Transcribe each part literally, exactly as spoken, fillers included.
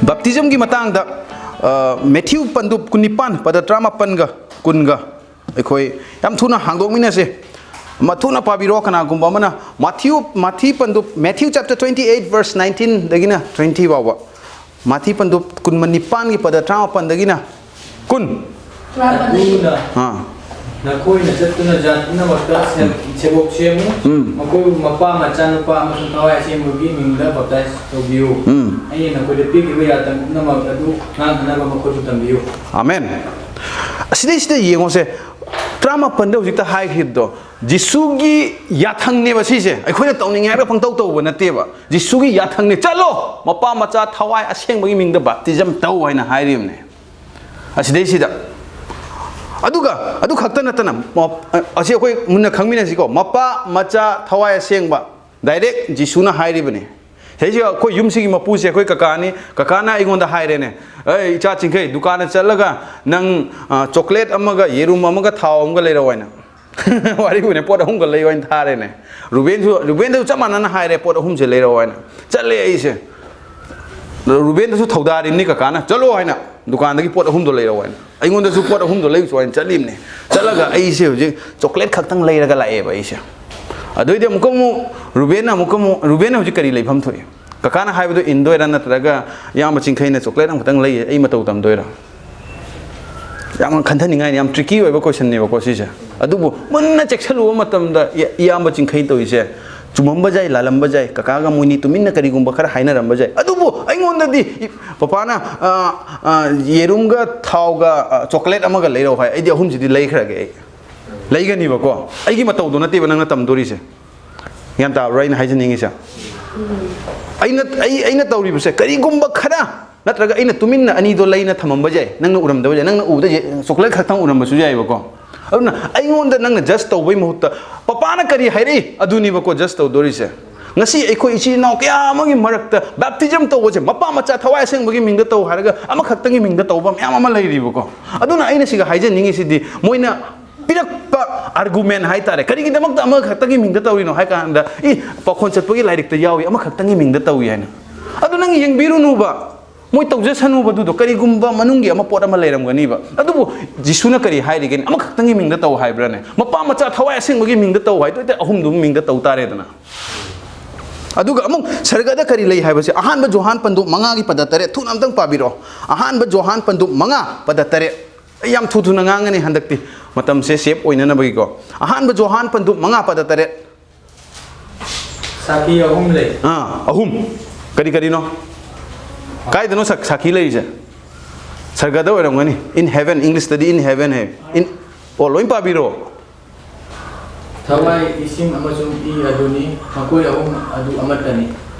ꯕꯥꯞꯇꯤꯖꯝꯒꯤ ꯃꯇꯥꯡꯗ, ꯑ, ꯃꯦꯊ꯭ꯌꯨ ꯄꯟꯗꯨꯞ ꯀꯨꯟꯅꯤꯄꯥꯟ, ꯄꯗ ꯇꯔꯥꯃꯥꯄꯟꯒ ꯀꯨꯟꯒ ꯑꯩꯈꯣꯏ ꯌꯥꯝ ꯊꯨꯅ ꯍꯥꯡꯗꯣꯛꯃꯤꯟꯅꯁꯦ꯫ ꯃꯊꯨꯅ ꯄꯥꯕꯤꯔꯣ, ꯀꯅꯥꯒꯨꯝꯕ ꯑꯃꯅ꯫ ꯃꯥꯊꯤꯌꯨ, ꯃꯥꯊꯤ ꯄꯟꯗꯨꯞ, Matthew chapter twenty-eight, verse nineteen ꯗꯒꯤꯅ twenty ꯐꯥꯎꯕ꯫ ꯃꯥꯊꯤ ꯄꯟꯗꯨꯞ ꯀꯨꯟꯅꯤꯄꯥꯟꯒꯤ ꯄꯗ ꯇꯔꯥꯃꯥꯄꯟꯗꯒꯤꯅ ꯀꯨꯟ꯫ ꯑꯗꯨꯅ ꯑꯥ꯫ ꯅꯈꯣꯏꯅ ꯆꯠꯇꯨꯅ ꯖꯥꯠ ꯄꯨꯝꯅꯃꯛꯇ ꯁꯦ-, ꯎꯝ꯫ ꯁꯦꯕꯣꯛ ꯁꯦꯝꯃꯨ꯫ ꯎꯝ꯫ ꯃꯈꯣꯏꯕꯨ ꯃꯄꯥ, ꯃꯆꯥꯅꯨꯄꯥ ꯑꯃꯁꯨꯡ ꯊꯋꯥꯏ ꯑꯁꯦꯡꯕꯒꯤ ꯃꯤꯡꯗ ꯕꯥꯞꯇꯥꯏꯖ ꯇꯧꯕꯤꯌꯨ꯫ ꯎꯝ꯫ ꯑꯩꯅ ꯅꯈꯣꯏꯗ ꯄꯤꯈꯤꯕ ꯌꯥꯊꯪ ꯄꯨꯝꯅꯃꯛ ꯑꯗꯨ ꯉꯥꯛꯅꯅꯕ ꯃꯈꯣꯏꯕꯨ ꯇꯝꯕꯤꯌꯨ꯫ ꯑꯃꯦꯟ꯫ ꯑꯁꯤꯗꯩꯁꯤꯗ ꯌꯦꯡꯉꯣꯁꯦ, ꯇꯔꯥꯃꯥꯄꯟꯗ ꯍꯧꯖꯤꯛꯇ ꯍꯥꯏꯈꯤꯕꯗꯣ, ꯖꯤꯁꯨꯒꯤ ꯌꯥꯊꯪꯅꯦꯕ ꯁꯤꯁꯦ꯫ ꯑꯩꯈꯣꯏꯅ ꯇꯧꯅꯤꯡꯉꯦ ꯍꯥꯏꯔꯒ ꯄꯪꯇꯧ ꯇꯧꯕ ꯅꯠꯇꯦꯕ꯫ ꯖꯤꯁꯨꯒꯤ ꯌꯥꯊꯪꯅꯦ, "ꯆꯠꯂꯣ, ꯃꯄꯥ, ꯃꯆꯥ, ꯊꯋꯥꯏ ꯑꯁꯦꯡꯕꯒꯤ ꯃꯤꯡꯗ ꯕꯥꯞꯇꯤꯖꯝ ꯇꯧ" ꯍꯥꯏꯅ ꯍꯥꯏꯔꯤꯕꯅꯦ꯫ ꯑꯁꯤꯗꯩꯁꯤꯗ, ꯑꯗꯨꯒ ꯑꯗꯨ ꯈꯛꯇ ꯅꯠꯇꯅ, ꯃ-, ꯑꯁꯤ ꯑꯩꯈꯣꯏ ꯃꯨꯟꯅ ꯈꯪꯃꯤꯟꯅꯁꯤꯀꯣ꯫ ꯃꯄꯥ, ꯃꯆꯥ, ꯊꯋꯥꯏ ꯑꯁꯦꯡꯕ, direct ꯖꯤꯁꯨꯅ ꯍꯥꯏꯔꯤꯕꯅꯦ꯫ ꯁꯤꯁꯤꯗ ꯑꯩꯈꯣꯏ ꯌꯨꯝꯁꯤꯒꯤ ꯃꯄꯨꯁꯦ ꯑꯩꯈꯣꯏ ꯀꯀꯥꯅꯤ꯫ ꯀꯀꯥꯅ ꯑꯩꯉꯣꯟꯗ ꯍꯥꯏꯔꯦꯅꯦ, "ꯑꯩ ꯏꯆꯥ ꯆꯤꯡꯈꯩ, ꯗꯨꯀꯥꯟꯗ ꯆꯠꯂꯒ ꯅꯪ, ꯑ, ꯆꯣꯀ꯭ꯂꯦꯠ ꯑꯃꯒ ꯌꯦꯔꯨꯝ ꯑꯃꯒ ꯊꯥꯎ ꯑꯃꯒ ꯂꯩꯔꯛꯑꯣ" ꯍꯥꯏꯅ꯫ ꯋꯥꯔꯤꯕꯨꯅꯦ, ꯄꯣꯠ ꯑꯍꯨꯝꯒ ꯂꯩꯌꯣ ꯍꯥꯏꯅ ꯊꯥꯔꯦꯅꯦ꯫ ꯔꯨꯕꯦꯟꯁꯨ, ꯔꯨꯕꯦꯟꯗꯁꯨ ꯆꯞ ꯃꯥꯟꯅꯅ ꯍꯥꯏꯔꯦ, "ꯄꯣꯠ ꯑꯍꯨꯝꯁꯦ ꯂꯩꯔꯛꯑꯣ" ꯍꯥꯏꯅ꯫ ꯆꯠꯂꯦ ꯑꯩꯁꯦ꯫ ꯔꯨꯕꯦꯟꯗꯁꯨ ꯊꯧꯗꯥꯔꯤꯕꯅꯤ ꯀꯀꯥꯅ, "ꯆꯠꯂꯣ" ꯍꯥꯏꯅ, "ꯗꯨꯀꯥꯟꯗꯒꯤ ꯄꯣꯠ ꯑꯍꯨꯝꯗꯣ ꯂꯩꯔꯛꯑꯣ" ꯍꯥꯏꯅ꯫ ꯑꯩꯉꯣꯟꯗꯁꯨ ꯄꯣꯠ ꯑꯍꯨꯝꯗꯣ ꯂꯩꯔꯨꯆꯣ ꯍꯥꯏꯅ ꯆꯠꯂꯤꯕꯅꯦ꯫ ꯆꯠꯂꯒ ꯑꯩꯁꯦ ꯍꯧꯖꯤꯛ ꯆꯣꯀ꯭ꯂꯦꯠ ꯈꯛꯇꯪ ꯂꯩꯔꯒ ꯂꯥꯛꯑꯦꯕ ꯑꯩꯁꯦ꯫ ꯑꯗꯨꯏꯗꯤ ꯑꯃꯨꯛꯀ ꯑꯃꯨꯛ ꯔꯨꯕꯦꯟꯅ ꯑꯃꯨꯛꯀ ꯑꯃꯨꯛ, ꯔꯨꯕꯦꯟꯅ ꯍꯧꯖꯤꯛ ꯀꯔꯤ ꯂꯩꯐꯝ ꯊꯣꯛꯏ? ꯀꯀꯥꯅ ꯍꯥꯏꯕꯗꯣ ꯏꯟꯗꯣꯏꯔꯥ, ꯅꯠꯇ꯭ꯔꯒ ꯏꯌꯥꯝꯕ ꯆꯤꯡꯈꯩꯅ ꯆꯣꯀ꯭ꯂꯦꯠ ꯑꯃꯈꯛꯇꯪ ꯂꯩꯌꯦ, ꯑꯩ ꯃꯇꯧ ꯇꯝꯗꯣꯏꯔꯥ? ꯌꯥꯝ ꯈꯟꯊꯅꯤꯡꯉꯥꯏꯅꯤ, ꯌꯥꯝ tricky ꯑꯣꯏꯕ questionꯅꯦꯕꯀꯣ ꯁꯤꯁꯦ꯫ ꯑꯗꯨꯕꯨ ꯃꯨꯟꯅ ꯆꯦꯛꯁꯤꯜꯂꯨꯕ ꯃꯇꯝꯗ ꯏ-, ꯏꯌꯥꯝꯕ ꯆꯤꯡꯈꯩ ꯇꯧꯔꯤꯁꯦ ꯆꯨꯝꯃꯝꯕ ꯌꯥꯏ, ꯂꯥꯜꯂꯝꯕ ꯌꯥꯏ, ꯀꯀꯥꯒ ꯃꯣꯏꯅꯤ ꯇꯨꯃꯤꯟꯅ ꯀꯔꯤꯒꯨꯝꯕ ꯈꯔ ꯍꯥꯏꯅꯔꯝꯕ ꯌꯥꯏ꯫ ꯑꯗꯨꯕꯨ ꯑꯩꯉꯣꯟꯗꯗꯤ ꯏ-, ꯄꯄꯥꯅ, ꯑ, ꯑ, ꯌꯦꯔꯨꯝꯒ ꯊꯥꯎꯒ, ꯑ, ꯆꯣꯀ꯭ꯂꯦꯠ ꯑꯃꯒ ꯂꯩꯔꯛꯑꯣ ꯍꯥꯏ, ꯑꯩꯗꯤ ꯑꯍꯨꯝꯁꯤꯗꯤ ꯂꯩꯈ꯭ꯔꯒꯦ ꯑꯩ꯫ ꯂꯩꯒꯅꯤꯕꯀꯣ꯫ ꯑꯩꯒꯤ ꯃꯇꯧꯗꯣ ꯅꯠꯇꯦꯕ ꯅꯪꯅ ꯇꯝꯗꯣꯔꯤꯁꯦ꯫ ꯒ꯭ꯌꯥꯟ ꯇꯥꯕ꯭ꯔꯥ ꯑꯩꯅ ꯍꯥꯏꯖꯅꯤꯡꯉꯤꯁꯦ? ꯑꯩꯅ, ꯑꯩ, ꯑꯩꯅ ꯇꯧꯔꯤꯕꯁꯦ ꯀꯔꯤꯒꯨꯝꯕ ꯈꯔ, ꯅꯠꯇ꯭ꯔꯒ ꯑꯩꯅ ꯇꯨꯃꯤꯟꯅ ꯑꯅꯤꯗꯣ ꯂꯩꯅ ꯊꯝꯃꯝꯕ ꯌꯥꯏ, ꯅꯪꯅ ꯎꯔꯝꯗꯕ ꯌꯥꯏ, ꯅꯪꯅ ꯎꯕꯗ ꯌꯦ-, ꯆꯣꯀ꯭ꯂꯦꯠ ꯈꯛꯇꯪ ꯎꯔꯝꯕꯁꯨ ꯌꯥꯏꯑꯕꯀꯣ꯫ ꯑꯗꯨꯅ ꯑꯩꯉꯣꯟꯗ ꯅꯪꯅ ꯖꯁ ꯇꯧꯕꯩ ꯃꯍꯨꯠꯇ ꯄꯄꯥꯅ ꯀꯔꯤ ꯍꯥꯏꯔꯛꯏ ꯑꯗꯨꯅꯤꯕꯀꯣ ꯖꯁ ꯇꯧꯗꯣꯔꯤꯁꯦ꯫ ꯉꯁꯤ ꯑꯩꯈꯣꯏ ꯏꯆꯤꯜ ꯏꯅꯥꯎ ꯀꯌꯥ ꯑꯃꯒꯤ ꯃꯔꯛꯇ ꯕꯦꯞꯇꯤꯖꯝ ꯇꯧꯕꯁꯦ ꯃꯄꯥ ꯃꯆꯥ ꯊꯋꯥꯏ ꯑꯁꯦꯡꯕꯒꯤ ꯃꯤꯡꯗ ꯇꯧ ꯍꯥꯏꯔꯒ ꯑꯃꯈꯛꯇꯪꯒꯤ ꯃꯤꯡꯗ ꯇꯧꯕ ꯃꯌꯥꯝ ꯑꯃ ꯂꯩꯔꯤꯕꯀꯣ꯫ ꯑꯗꯨꯅ ꯑꯩꯅ ꯁꯤꯒ ꯍꯥꯏꯖꯅꯤꯡꯉꯤꯁꯤꯗꯤ ꯃꯣꯏꯅ ꯄꯤꯔꯛꯄ ꯑꯥꯔꯒꯨꯃꯦꯟ ꯍꯥꯏꯇꯥꯔꯦ꯫ ꯀꯔꯤꯒꯤꯗꯃꯛꯇ ꯑꯃꯈꯛꯇꯒꯤ ꯃꯤꯡꯗ ꯇꯧꯔꯤꯅꯣ ꯍꯥꯏ ꯀꯥꯟꯗ, ꯏ, ꯄꯥꯎꯈꯣꯟ ꯆꯠꯄꯒꯤ ꯂꯥꯏꯔꯤꯛꯇ ꯌꯥꯎꯏ, ꯑꯃꯈꯛꯇꯪꯒꯤ ꯃꯤꯡꯗ ꯇꯧꯏ ꯍꯥꯏꯅ꯫ ꯑꯗꯨ ꯅꯪ ꯌꯦꯡꯕꯤꯔꯨꯅꯨꯕ, ꯃꯣꯏ ꯇꯧꯖꯁꯅꯨꯕꯗꯨꯗꯣ, ꯀꯔꯤꯒꯨꯝꯕ ꯃꯅꯨꯡꯒꯤ ꯑꯃ ꯄꯣꯠ ꯑꯃ ꯂꯩꯔꯝꯒꯅꯤꯕ꯫ ꯑꯗꯨꯕꯨ ꯖꯤꯁꯨꯅ ꯀꯔꯤ ꯍꯥꯏꯔꯤꯒꯦ? ꯑꯃꯈꯛꯇꯪꯒꯤ ꯃꯤꯡꯗ ꯇꯧ ꯍꯥꯏꯕ꯭ꯔꯥꯅꯦ? ꯃꯄꯥ ꯃꯆꯥ ꯊꯋꯥꯏ ꯑꯁꯦꯡꯕꯒꯤ ꯃꯤꯡꯗ ꯇꯧ ꯍꯥꯏꯗꯣꯏꯗꯤ ꯑꯍꯨꯝꯗꯨꯒꯤ ꯃꯤꯡꯗ ꯇꯧ ꯇꯥꯔꯦꯗꯅ꯫ ꯑꯗꯨꯒ ꯑꯃꯨꯛ ꯁꯔꯒꯗ ꯀꯔꯤ ꯂꯩ ꯍꯥꯏꯕꯁꯦ ꯑꯍꯥꯟꯕ ꯖꯣꯍꯥꯟ ꯄꯟꯗꯨꯞ ꯃꯉꯥꯒꯤ ꯄꯗ ꯇꯔꯦꯠ, ꯊꯨꯅ ꯑꯝꯇꯪ ꯄꯥꯕꯤꯔꯛꯑꯣ꯫ ꯑꯍꯥꯟꯕ ꯖꯣꯍꯥꯟ ꯄꯟꯗꯨꯞ ꯃꯉꯥ ꯄꯗ ꯇꯔꯦꯠ꯫ ꯑꯩ ꯌꯥꯝ ꯊꯨ ꯊꯨꯅ ꯉꯥꯡꯒꯅꯤ ꯍꯟꯗꯛꯇꯤ, ꯃꯇꯝꯁꯦ ꯁꯦꯞ ꯑꯣꯏꯅꯅꯕꯒꯤꯀꯣ꯫ ꯑꯍꯥꯟꯕ ꯖꯣꯍꯥꯟ ꯄꯟꯗꯨꯞ ꯃꯉꯥ ꯄꯗ ꯇꯔꯦꯠ꯫ ꯁꯥꯈꯤ ꯑꯍꯨꯝ ꯂꯩ꯫ ꯑꯥ, ꯑꯍꯨꯝ꯫ ꯀꯔꯤ ꯀꯔꯤꯅꯣ? ꯀꯥꯏꯗꯅꯣ ꯁꯛ- ꯁꯥꯈꯤ ꯂꯩꯔꯤꯁꯦ? ꯁꯔꯒꯗ ꯑꯣꯏꯔꯝꯒꯅꯤ꯫ In heaven, ꯏꯪꯂꯤꯁꯇꯗꯤ in heaven high. In, ꯑꯣ, ꯂꯣꯏ ꯄꯥꯕꯤꯔꯣ꯫ ꯊꯋꯥꯏ, ꯏꯁꯤꯡ ꯑꯃꯁꯨꯡ ꯏ ꯑꯗꯨꯅꯤ, ꯃꯈꯣꯏ ꯑꯍꯨꯝ ꯑꯗꯨ ꯑꯃꯠꯇꯅꯤ꯫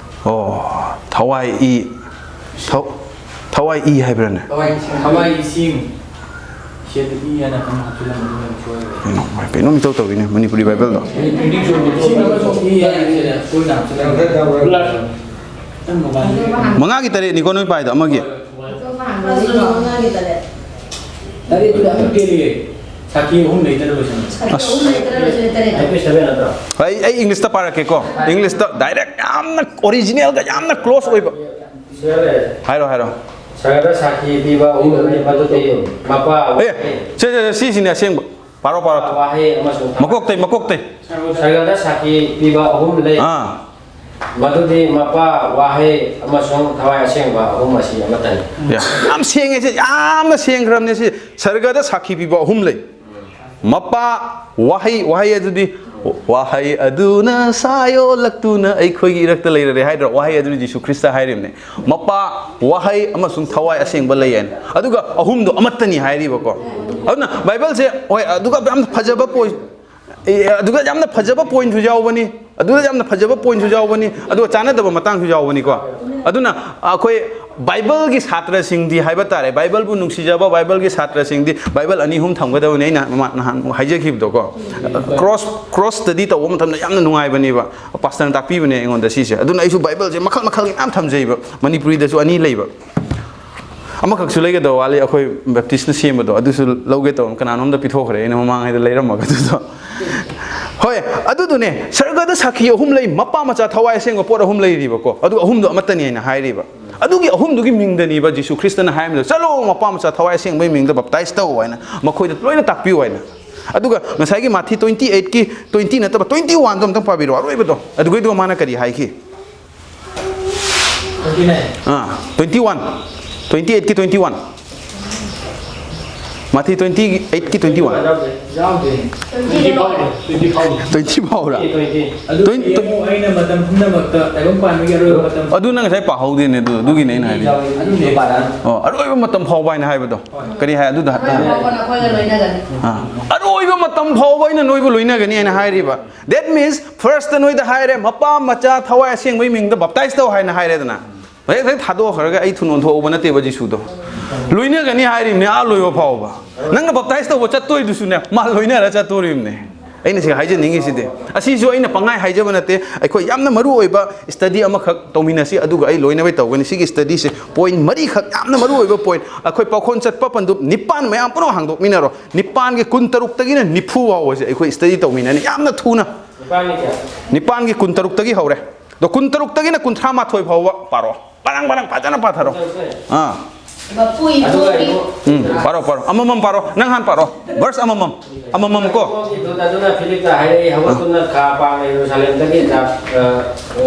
ꯑꯣ, ꯊꯋꯥꯏ ꯏ, ꯊꯧ- ꯊꯋꯥꯏ ꯏ ꯍꯥꯏꯕ꯭ꯔꯥꯅꯦ? ꯊꯋꯥꯏ, ꯊꯋꯥꯏ, ꯏꯁꯤꯡ꯫ ꯁꯤꯗ ꯏ ꯍꯥꯏꯅ ꯑꯃ ꯍꯥꯞꯆꯤꯜꯂꯝꯕꯗꯨꯅ ꯁꯣꯏꯔꯦ꯫ ꯀꯩꯅꯣ, ꯀꯩꯅꯣꯝ ꯏꯇꯧ ꯇꯧꯋꯤꯅꯦ ꯃꯅꯤꯄꯨꯔꯤ ꯕꯥꯏꯕꯜꯗꯣ꯫ ꯏꯁꯤꯡ ꯑꯃꯁꯨꯡ ꯏ ꯍꯥꯏꯅ ꯁꯤꯗ ꯁꯣꯏꯅ ꯍꯥꯞꯆꯤꯜꯂꯝꯕꯗꯨꯅ꯫ ꯃꯉꯥꯒꯤ ꯇꯔꯦꯠꯅꯤꯀꯣ ꯅꯣꯏ ꯄꯥꯏꯗꯣ ꯑꯃꯒꯤ? ꯇꯔꯦꯠꯇꯨꯗ ꯑꯃꯨꯛ ꯇꯦꯜꯂꯤꯌꯦ꯫ ꯁꯥꯈꯤ ꯑꯍꯨꯝ ꯂꯩꯇꯅ ꯂꯣꯏꯁꯟꯕ꯫ ꯑꯩ ꯑꯩ ꯏꯪꯂꯤꯁꯇ ꯄꯥꯔꯛꯀꯦꯀꯣ꯫ ꯏꯪꯂꯤꯁꯇ ꯗꯥꯏꯔꯦꯛ ꯌꯥꯝꯅ ꯑꯣꯔꯤꯖꯤꯅꯦꯜꯒ ꯌꯥꯝꯅ ꯀ꯭ꯂꯣꯁ ꯑꯣꯏꯕ꯫ ꯍꯥꯏꯔꯣ, ꯍꯥꯏꯔꯣ꯫ ꯁꯔꯒꯗ ꯁꯥꯈꯤ ꯄꯤꯕ ꯑꯍꯨꯝ ꯂꯩ, ꯃꯗꯨꯗꯤ ꯃꯄꯥ, ꯑꯦ, ꯁꯦ, ꯁꯦ, ꯁꯦ, ꯁꯤꯁꯤꯅꯦ ꯑꯁꯦꯡꯕ꯫ ꯄꯥꯔꯣ, ꯄꯥꯔꯣ꯫ ꯋꯥꯍꯩ ꯑꯃꯁꯨꯡ ꯃꯀꯣꯛꯇꯩ, ꯃꯀꯣꯛꯇꯩ꯫ ꯁꯔꯒꯗ ꯁꯥꯈꯤ ꯄꯤꯕ ꯑꯍꯨꯝ ꯂꯩ꯫ ꯑꯥ꯫ ꯃꯗꯨꯗꯤ ꯃꯄꯥ, ꯋꯥꯍꯩ ꯑꯃꯁꯨꯡ ꯊꯋꯥꯏ ꯑꯁꯦꯡꯕ ꯑꯍꯨꯝ ꯑꯁꯤ ꯑꯃꯠꯇꯅꯤ꯫ ꯌꯥ, ꯌꯥꯝ ꯁꯦꯡꯉꯦ ꯁꯤ, ꯌꯥꯝꯅ ꯁꯦꯡꯈ꯭ꯔꯕꯅꯦ ꯁꯤ꯫ ꯁꯔꯒꯗ ꯁꯥꯈꯤ ꯄꯤꯕ ꯑꯍꯨꯝ ꯂꯩ꯫ ꯃꯄꯥ, ꯋꯥꯍꯩ, ꯋꯥꯍꯩ ꯑꯗꯨꯗꯤ, "ꯋꯥꯍꯩ ꯑꯗꯨꯅ ꯁꯥ ꯌꯣꯜꯂꯛꯇꯨꯅ ꯑꯩꯈꯣꯏꯒꯤ ꯏꯔꯛꯇ ꯂꯩꯔꯔꯦ" ꯍꯥꯏꯗ꯭ꯔꯣ? ꯋꯥꯍꯩ ꯑꯗꯨꯗꯤ ꯖꯤꯁꯨ ꯈ꯭ꯔꯤꯁꯇ ꯍꯥꯏꯔꯤꯕꯅꯦ꯫ ꯃꯄꯥ, ꯋꯥꯍꯩ ꯑꯃꯁꯨꯡ ꯊꯋꯥꯏ ꯑꯁꯦꯡꯕ ꯂꯩ ꯍꯥꯏꯅ꯫ ꯑꯗꯨꯒ ꯑꯍꯨꯝꯗꯣ ꯑꯃꯠꯇꯅꯤ ꯍꯥꯏꯔꯤꯕꯀꯣ꯫ ꯑꯗꯨꯅ ꯕꯥꯏꯕꯜꯁꯦ, ꯍꯣꯏ, ꯑꯗꯨꯒ ꯌꯥꯝ ꯐꯖꯕ ꯄꯣꯏ-, ꯑꯦ, ꯑꯗꯨꯒ ꯌꯥꯝꯅ ꯐꯖꯕ ꯄꯣꯏꯟꯁꯨ ꯌꯥꯎꯕꯅꯤ, ꯑꯗꯨꯗ ꯌꯥꯝꯅ ꯐꯖꯕ ꯄꯣꯏꯟꯁꯨ ꯌꯥꯎꯕꯅꯤ, ꯑꯗꯨꯒ ꯆꯥꯟꯅꯗꯕ ꯃꯇꯥꯡꯁꯨ ꯌꯥꯎꯕꯅꯤꯀꯣ꯫ ꯑꯗꯨꯅ ꯑꯩꯈꯣꯏ ꯕꯥꯏꯕꯜꯒꯤ ꯁꯥꯇ꯭ꯔꯁꯤꯡꯗꯤ ꯍꯥꯏꯕ ꯇꯥꯔꯦ, ꯕꯥꯏꯕꯜꯕꯨ ꯅꯨꯡꯁꯤꯖꯕ ꯕꯥꯏꯕꯜꯒꯤ ꯁꯥꯇ꯭ꯔꯁꯤꯡꯗꯤ ꯕꯥꯏꯕꯜ ꯑꯅꯤ ꯑꯍꯨꯝ ꯊꯝꯒꯗꯕꯅꯤ, ꯑꯩꯅ ꯃꯃꯥꯡ ꯅꯍꯥꯟ ꯍꯥꯏꯖꯈꯤꯕꯗꯣꯀꯣ꯫ ꯀ꯭ꯔꯣꯁ ꯀ꯭ꯔꯣꯁ ꯁ꯭ꯇꯗꯤ ꯇꯧꯕ ꯃꯇꯝꯗ ꯌꯥꯝꯅ ꯅꯨꯡꯉꯥꯏꯕꯅꯦꯕ꯫ ꯄꯥꯁꯇꯔꯅ ꯇꯥꯛꯄꯤꯕꯅꯦ ꯑꯩꯉꯣꯟꯗ ꯁꯤꯁꯦ꯫ ꯑꯗꯨꯅ ꯑꯩꯁꯨ ꯕꯥꯏꯕꯜꯁꯦ ꯃꯈꯜ ꯃꯈꯜꯒꯤ ꯃꯌꯥꯝ ꯊꯝꯖꯩꯕ, ꯃꯅꯤꯄꯨꯔꯤꯗꯁꯨ ꯑꯅꯤ ꯂꯩꯕ꯫ ꯑꯃꯈꯛꯁꯨ ꯂꯩꯒꯗꯕ ꯋꯥꯠꯂꯤ, ꯑꯩꯈꯣꯏ ꯕꯦꯞꯇꯤꯁꯅ ꯁꯦꯝꯕꯗꯣ, ꯑꯗꯨꯁꯨ ꯂꯧꯒꯦ ꯇꯧꯕ, ꯀꯅꯥꯅꯣꯝꯗ ꯄꯤꯊꯣꯛꯈ꯭ꯔꯦ ꯑꯩꯅ ꯃꯃꯥꯡꯉꯩꯗ ꯂꯩꯔꯝꯃꯒ꯫ ꯑꯗꯨꯗꯣ ꯍꯣꯏ, ꯑꯗꯨꯗꯨꯅꯦ, ꯁꯔꯒꯗ ꯁꯥꯈꯤ ꯑꯍꯨꯝ ꯂꯩ, ꯃꯄꯥ ꯃꯆꯥ ꯊꯋꯥꯏ ꯑꯁꯦꯡꯕ ꯄꯣꯠ ꯑꯍꯨꯝ ꯂꯩꯔꯤꯕꯀꯣ, ꯑꯗꯨꯒ ꯑꯍꯨꯝꯗꯣ ꯑꯃꯠꯇꯅꯤ ꯍꯥꯏꯅ ꯍꯥꯏꯔꯤꯕ꯫ ꯑꯗꯨꯒꯤ ꯑꯍꯨꯝꯗꯨꯒꯤ ꯃꯤꯡꯗꯅꯤꯕ ꯖꯤꯁꯨ ꯈ꯭ꯔꯤꯁꯇꯅ ꯍꯥꯏꯔꯝꯃꯤꯗꯣ, "ꯆꯠꯂꯣ, ꯃꯄꯥ ꯃꯆꯥ ꯊꯋꯥꯏ ꯑꯁꯦꯡꯕꯒꯤ ꯃꯤꯡꯗ ꯕꯞꯇꯥꯏꯁ ꯇꯧ" ꯍꯥꯏꯅ, ꯃꯈꯣꯏꯗ ꯂꯣꯏꯅ ꯇꯥꯛꯄꯤꯌꯨ ꯍꯥꯏꯅ꯫ ꯑꯗꯨꯒ ꯉꯁꯥꯏꯒꯤ ꯃꯥꯊꯤ ꯇ꯭ꯋꯦꯟꯇꯤ ꯑꯩꯠꯀꯤ ꯇ꯭ꯋꯦꯟꯇꯤ ꯅꯠꯇꯕ ꯇ꯭ꯋꯦꯟꯇꯤ ꯋꯥꯟꯗꯣ ꯑꯝꯇꯪ ꯄꯥꯕꯤꯔꯣ, ꯑꯔꯣꯏꯕꯗꯣ꯫ ꯑꯗꯨꯒꯩꯗꯨꯒ ꯃꯥꯅ ꯀꯔꯤ ꯍꯥꯏꯈꯤ? ꯑꯥ, ꯇ꯭ꯋꯦꯟꯇꯤ ꯋꯥꯟ, ꯇ꯭ꯋꯦꯟꯇꯤ ꯑꯩꯠꯀꯤ ꯇ꯭ꯋꯦꯟꯇꯤ ꯋꯥꯟ꯫ ꯃꯥꯊꯤ ꯇ꯭ꯋꯦꯟꯇꯤ ꯑꯩꯠꯀꯤ ꯇ꯭ꯋꯦꯟꯇꯤ ꯋꯥꯟ꯫ ꯌꯥꯎꯗꯦ꯫ ꯇ꯭ꯋꯦꯟꯇꯤ ꯐꯥꯎꯔꯦ꯫ ꯇ꯭ꯋꯦꯟꯇꯤ ꯐꯥꯎꯔꯦ꯫ ꯇ꯭ꯋꯦꯟꯇꯤ ꯐꯥꯎꯔ? ꯇ꯭ꯋꯦꯟꯇꯤ꯫ ꯑꯗꯨ ꯇ꯭ꯋꯦꯟꯇꯤ꯫ ꯌꯦꯡꯉꯨ, ꯑꯩꯅ ꯃꯇꯝ ꯄꯨꯝꯅꯃꯛꯇ ꯇꯥꯏꯕꯪ ꯄꯥꯟꯕꯒꯤ ꯑꯔꯣꯏꯕ ꯃꯇꯝ꯫ ꯑꯗꯨ ꯅꯪ ꯉꯁꯥꯏ ꯄꯥꯍꯧꯗꯦꯅꯦ, ꯑꯗꯨ, ꯑꯗꯨꯒꯤꯅꯦ ꯑꯩꯅ ꯍꯥꯏꯗꯤ꯫ ꯑꯗꯨꯝ ꯂꯣꯏ ꯄꯥꯔꯛꯑꯅꯤ꯫ ꯑꯣ, ꯑꯔꯣꯏꯕ ꯃꯇꯝ ꯐꯥꯎꯕ ꯍꯥꯏꯅ ꯍꯥꯏꯕꯗꯣ꯫ ꯍꯣꯏ꯫ ꯀꯔꯤ ꯍꯥꯏ ꯑꯗꯨꯗ? ꯑꯔꯣꯏꯕ ꯐꯥꯎꯕ ꯅꯈꯣꯏꯒ ꯂꯣꯏꯅꯒꯅꯤ꯫ ꯑꯥ꯫ ꯑꯔꯣꯏꯕ ꯃꯇꯝ ꯐꯥꯎꯕ ꯑꯩꯅ ꯅꯣꯏꯕꯨ ꯂꯣꯏꯅꯒꯅꯤ ꯍꯥꯏꯅ ꯍꯥꯏꯔꯤꯕ꯫ That means, first ꯅꯣꯏꯗ ꯍꯥꯏꯔꯦ, "ꯃꯄꯥ, ꯃꯆꯥ, ꯊꯋꯥꯏ ꯑꯁꯦꯡꯕꯒꯤ ꯃꯤꯡꯗ ꯕꯞꯇꯥꯏꯁ ꯇꯧ" ꯍꯥꯏꯅ ꯍꯥꯏꯔꯦꯗꯅ꯫ ꯍꯦꯛ, ꯍꯦꯛ ꯊꯥꯗꯣꯛꯈ꯭ꯔꯒ ꯑꯩ ꯊꯨꯅ ꯑꯣꯟꯊꯣꯛꯍꯧꯕ ꯅꯠꯇꯦꯕ ꯖꯤꯁꯨꯗꯣ꯫ ꯂꯣꯏꯅꯒꯅꯤ ꯍꯥꯏꯔꯤꯕꯅꯦ ꯑꯥ ꯂꯣꯏꯕ ꯐꯥꯎꯕ꯫ ꯅꯪꯅ ꯕꯞꯇꯥꯏꯁ ꯇꯧꯕ ꯆꯠꯇꯣꯏꯗꯨꯁꯨꯅꯦ, ꯃꯥ ꯂꯣꯏꯅꯔ ꯆꯠꯇꯣꯔꯤꯕꯅꯦ꯫ ꯑꯩꯅ ꯁꯤ ꯍꯥꯏꯖꯅꯤꯡꯉꯤꯁꯤꯗꯤ, ꯑꯁꯤꯁꯨ ꯑꯩꯅ ꯄꯪꯍꯥꯏ ꯍꯥꯏꯖꯕ ꯅꯠꯇꯦ꯫ ꯑꯩꯈꯣꯏ ꯌꯥꯝꯅ ꯃꯔꯨ ꯑꯣꯏꯕ ꯁ꯭ꯇꯗꯤ ꯑꯃꯈꯛ ꯇꯧꯃꯤꯟꯅꯁꯤ, ꯑꯗꯨꯒ ꯑꯩ ꯂꯣꯏꯅꯕ ꯇꯧꯒꯅꯤ꯫ ꯁꯤꯒꯤ ꯁ꯭ꯇꯗꯤꯁꯦ ꯄꯣꯏꯟ ꯃꯔꯤꯈꯛ, ꯌꯥꯝꯅ ꯃꯔꯨ ꯑꯣꯏꯕ ꯄꯣꯏꯟ꯫ ꯑꯩꯈꯣꯏ ꯄꯥꯎꯈꯣꯟ ꯆꯠꯄ ꯄꯟꯗꯨꯞ ꯅꯤꯄꯥꯟ ꯃꯌꯥꯝ ꯄꯨꯝꯅꯃꯛ ꯍꯥꯡꯗꯣꯛꯃꯤꯟꯅꯔꯣ꯫ ꯅꯤꯄꯥꯟꯒꯤ ꯀꯨꯟꯇꯔꯨꯛꯇꯒꯤꯅ ꯅꯤꯐꯨ ꯐꯥꯎꯕꯁꯦ ꯑꯩꯈꯣꯏ ꯁ꯭ꯇꯗꯤ ꯇꯧꯃꯤꯟꯅꯅꯤ ꯌꯥꯝꯅ ꯊꯨꯅ꯫ ꯅꯤꯄꯥꯟꯒꯤ ꯀꯌꯥ? ꯅꯤꯄꯥꯟꯒꯤ ꯀꯨꯟꯇꯔꯨꯛꯇꯒꯤ ꯍꯧꯔꯦ꯫ ꯑꯗꯣ ꯀꯨꯟꯇꯔꯨꯛꯇꯒꯤꯅ ꯀꯨꯟꯊ꯭ꯔꯥ ꯃꯥꯊꯣꯏ ꯐꯥꯎꯕ ꯄꯥꯔꯣ꯫ ꯄꯔꯪ ꯄꯔꯪ ꯐꯖꯅ ꯄꯥꯊꯔꯣ꯫ ꯑꯥ꯫ ꯃꯄꯨ ꯑꯗꯨꯒ ꯏꯕꯣꯛꯀꯤ ꯑꯩꯕꯨ ꯎꯝ, ꯄꯥꯔꯣ, ꯄꯥꯔꯣ꯫ ꯑꯃꯃꯝ ꯄꯥꯔꯣ꯫ ꯅꯪ ꯍꯥꯟꯅ ꯄꯥꯔꯣ꯫ ꯚꯔꯁ ꯑꯃꯃꯝ꯫ ꯑꯃꯃꯝ ꯀꯣ꯫ ꯏꯕꯣꯛꯀꯤ ꯗꯨꯠ ꯑꯗꯨꯅ ꯐꯤꯂꯤꯞꯇ ꯍꯥꯏꯔꯛꯏ, "ꯍꯧꯒꯠꯇꯨꯅ ꯈꯥ ꯄꯥꯡꯅ ꯌꯦꯔꯨꯁꯥꯂꯦꯝꯗꯒꯤ ꯒ-, ꯑ,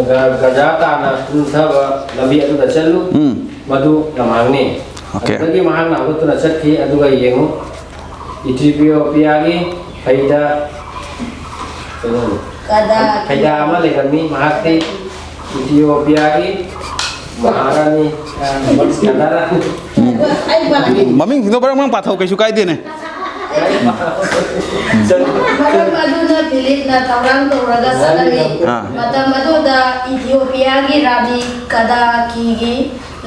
ꯒ-, ꯒꯖꯥ ꯇꯥꯅ ꯀꯨꯝꯊꯕ ꯂꯝꯕꯤ ꯑꯗꯨꯗ ꯆꯠꯂꯨ꯫ ꯎꯝ꯫ ꯃꯗꯨ ꯂꯝꯍꯥꯡꯅꯤ꯫" ꯑꯣꯀꯦ꯫ ꯑꯗꯨꯗꯒꯤ ꯃꯍꯥꯛꯅ ꯍꯧꯒꯠꯇꯨꯅ ꯆꯠꯈꯤ, ꯑꯗꯨꯒ ꯌꯦꯡꯉꯨ, ꯏꯊꯤꯑꯣꯄꯤꯌꯥꯒꯤ ꯐꯩꯗ, ꯀꯩꯅꯣꯅꯤ꯫ ꯀꯗꯥ꯫ ꯐꯩꯗꯥ ꯑꯃ ꯂꯩꯔꯝꯃꯤ꯫ ꯃꯍꯥꯛꯇꯤ ꯏꯊꯤꯑꯣꯄꯤꯌꯥꯒꯤ ꯃꯍꯥꯔꯥꯅꯤ, ꯑ, ꯀꯗꯥꯔꯥꯅꯤ꯫ ꯃꯃꯤꯡꯁꯤꯡꯗꯣ ꯕꯔꯪ ꯕꯔꯪ ꯄꯥꯊꯧ, ꯀꯩꯁꯨ ꯀꯥꯏꯗꯦꯅꯦ꯫ ꯃꯔꯝ ꯑꯗꯨꯅ ꯐꯤꯂꯤꯞꯅ ꯊꯧꯔꯥꯡ ꯇꯧꯔꯒ ꯆꯠꯂꯝꯃꯤ꯫ ꯑꯥ꯫ ꯃꯇꯝ ꯑꯗꯨꯗ ꯏꯊꯤꯑꯣꯄꯤꯌꯥꯒꯤ ꯔꯥꯅꯤ ꯀꯗꯥꯀꯤꯒꯤ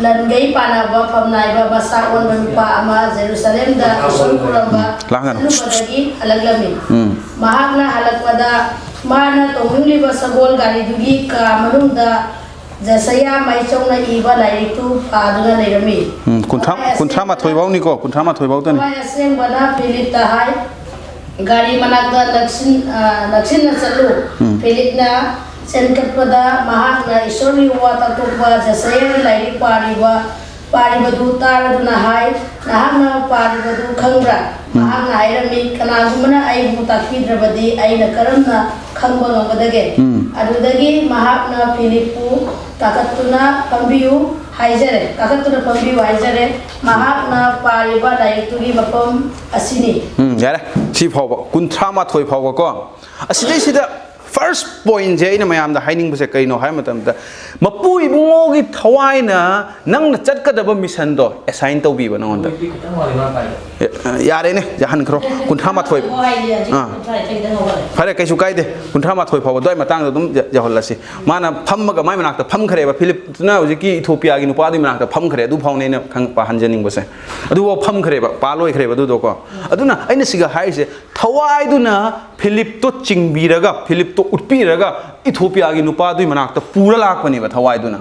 ꯂꯟꯒꯩ ꯄꯥꯅꯕ ꯐꯝꯅꯥꯏꯕ ꯃꯁꯥ ꯑꯣꯟꯕ ꯅꯨꯄꯥ ꯑꯃ ꯖꯦꯔꯨꯁꯂꯦꯝꯗ ꯏꯁꯣꯔ ꯈꯨꯔꯨꯝꯕ ꯂꯥꯡꯒꯅꯨ꯫ ꯆꯠꯂꯨꯕꯗꯒꯤ ꯍꯜꯂꯛꯂꯝꯃꯤ꯫ ꯎꯝ꯫ ꯃꯍꯥꯛꯅ ꯍꯜꯂꯛꯄꯗ ꯃꯥꯅ ꯇꯣꯡꯅꯤꯡꯂꯤꯕ ꯁꯒꯣꯜ ꯒꯥꯔꯤꯗꯨꯒꯤ ꯀꯥ ꯃꯅꯨꯡꯗ ꯖꯁꯌꯥ ꯃꯥꯏꯆꯧꯅ ꯏꯕ ꯂꯥꯏꯔꯤꯛꯇꯨ ꯄꯥꯗꯨꯅ ꯂꯩꯔꯝꯃꯤ꯫ ꯎꯝ, ꯀꯨꯟꯊ꯭ꯔꯥ, ꯊꯋꯥꯏ ꯑꯁꯦꯡꯕ-, ꯀꯨꯟꯊ꯭ꯔꯥ ꯃꯥꯊꯣꯏ ꯐꯥꯎꯅꯤꯀꯣ, ꯀꯨꯟꯊ꯭ꯔꯥ ꯃꯥꯊꯣꯏ ꯐꯥꯎꯗꯅꯤ꯫ ꯊꯋꯥꯏ ꯑꯁꯦꯡꯕꯅ ꯐꯤꯂꯤꯞꯇ ꯍꯥꯏ, "ꯒꯥꯔꯤ ꯃꯅꯥꯛꯇ ꯅꯛꯁꯤꯟ-, ꯑ, ꯅꯛꯁꯤꯟꯅ ꯆꯠꯂꯨ꯫" ꯎꯝ꯫ ꯐꯤꯂꯤꯞꯅ ꯆꯦꯟꯈꯠꯄꯗ ꯃꯍꯥꯛꯅ ꯏꯁꯣꯔꯒꯤ ꯋꯥ ꯇꯥꯛꯊꯣꯛꯄ ꯖꯁꯌꯥꯒꯤ ꯂꯥꯏꯔꯤꯛ ꯄꯥꯔꯤꯕ, ꯄꯥꯔꯤꯕꯗꯨ ꯇꯥꯔꯗꯨꯅ ꯍꯥꯏ, "ꯅꯍꯥꯛꯅ ꯄꯥꯔꯤꯕꯗꯨ ꯈꯪꯕ꯭ꯔꯥ?" ꯎꯝ꯫ ꯃꯍꯥꯛꯅ ꯍꯥꯏꯔꯝꯃꯤ, "ꯀꯅꯥꯒꯨꯝꯕꯅ ꯑꯩꯕꯨ ꯇꯥꯛꯄꯤꯗ꯭ꯔꯕꯗꯤ ꯑꯩꯅ ꯀꯔꯝꯅ ꯈꯪꯕ ꯉꯝꯒꯗꯒꯦ?" ꯎꯝ꯫ ꯑꯗꯨꯗꯒꯤ ꯃꯍꯥꯛꯅ ꯐꯤꯂꯤꯞꯄꯨ ꯀꯥꯈꯠꯇꯨꯅ ꯐꯝꯕꯤꯌꯨ ꯍꯥꯏꯖꯔꯦ, ꯀꯥꯈꯠꯇꯨꯅ ꯐꯝꯕꯤꯌꯨ ꯍꯥꯏꯖꯔꯦ꯫ ꯃꯍꯥꯛꯅ ꯄꯥꯔꯤꯕ ꯂꯥꯏꯔꯤꯛꯇꯨꯒꯤ ꯃꯐꯝ ꯑꯁꯤꯅꯤ꯫ ꯎꯝ, ꯌꯥꯔꯦ꯫ ꯁꯤ ꯐꯥꯎꯕ, ꯀꯨꯟꯊ꯭ꯔꯥ ꯃꯥꯊꯣꯏ ꯐꯥꯎꯕ ꯀꯣ꯫ ꯑꯁꯤꯗꯩꯁꯤꯗ first pointꯁꯦ ꯑꯩꯅ ꯃꯌꯥꯝꯗ ꯍꯥꯏꯅꯤꯡꯕꯁꯦ ꯀꯩꯅꯣ ꯍꯥꯏꯕ ꯃꯇꯝꯗ, ꯃꯄꯨ ꯏꯕꯨꯡꯉꯣꯒꯤ ꯊꯋꯥꯏꯅ ꯅꯪꯅ ꯆꯠꯀꯗꯕ missionꯗꯣ assign ꯇꯧꯕꯤꯕ ꯅꯉꯣꯟꯗ꯫ ꯍꯧꯖꯤꯛꯇꯤ ꯈꯤꯇꯪ ꯋꯥꯠꯂꯤ ꯃꯥ ꯄꯥꯏꯗꯣ꯫ ꯌꯥ-, ꯌꯥꯔꯦꯅꯦ, ꯌꯥꯍꯟꯈ꯭ꯔꯣ꯫ ꯀꯨꯟꯊ꯭ꯔꯥ ꯃꯥꯊꯣꯏ꯫ ꯍꯣꯏ, ꯍꯥꯏꯗꯤ ꯍꯧꯖꯤꯛ ꯑꯥ꯫ ꯀꯨꯟꯊ꯭ꯔꯥ ꯈꯤꯇꯪ ꯍꯧꯒꯠꯂꯦ꯫ ꯐꯔꯦ, ꯀꯩꯁꯨ ꯀꯥꯏꯗꯦ꯫ ꯀꯨꯟꯊ꯭ꯔꯥ ꯃꯥꯊꯣꯏ ꯐꯥꯎꯕ ꯑꯗꯨꯋꯥꯏ ꯃꯇꯥꯡꯗ ꯑꯗꯨꯝ ꯌ-, ꯌꯧꯍꯜꯂꯁꯤ꯫ ꯃꯥꯅ ꯐꯝꯃꯒ ꯃꯥꯏ ꯃꯅꯥꯛꯇ ꯐꯝꯈ꯭ꯔꯦꯕ꯫ ꯐꯤꯂꯤꯞꯇꯨꯅ ꯍꯧꯖꯤꯛꯀꯤ ꯏꯊꯣꯄꯤꯌꯥꯒꯤ ꯅꯨꯄꯥꯗꯨꯒꯤ ꯃꯅꯥꯛꯇ ꯐꯝꯈ꯭ꯔꯦ꯫ ꯑꯗꯨ ꯐꯥꯎꯅꯦ ꯑꯩꯅ ꯈꯪ-, ꯄꯥꯍꯟꯖꯅꯤꯡꯕꯁꯦ꯫ ꯑꯗꯨꯐꯥꯎ ꯐꯝꯈ꯭ꯔꯦꯕ, ꯄꯥ ꯂꯣꯏꯈ꯭ꯔꯦꯕ ꯑꯗꯨꯗꯣꯀꯣ꯫ ꯑꯗꯨꯅ ꯑꯩꯅ ꯁꯤꯒ ꯍꯥꯏꯔꯤꯁꯦ, ꯊꯋꯥꯏꯗꯨꯅ ꯐꯤꯂꯤꯞꯇꯣ ꯆꯤꯡꯕꯤꯔꯒ, ꯐꯤꯂꯤꯞꯇꯣ ꯎꯠꯄꯤꯔꯒ, ꯏꯊꯣꯄꯤꯌꯥꯒꯤ ꯅꯨꯄꯥꯗꯨꯒꯤ ꯃꯅꯥꯛꯇ ꯄꯨꯔ ꯂꯥꯛꯄꯅꯦꯕ ꯊꯋꯥꯏꯗꯨꯅ꯫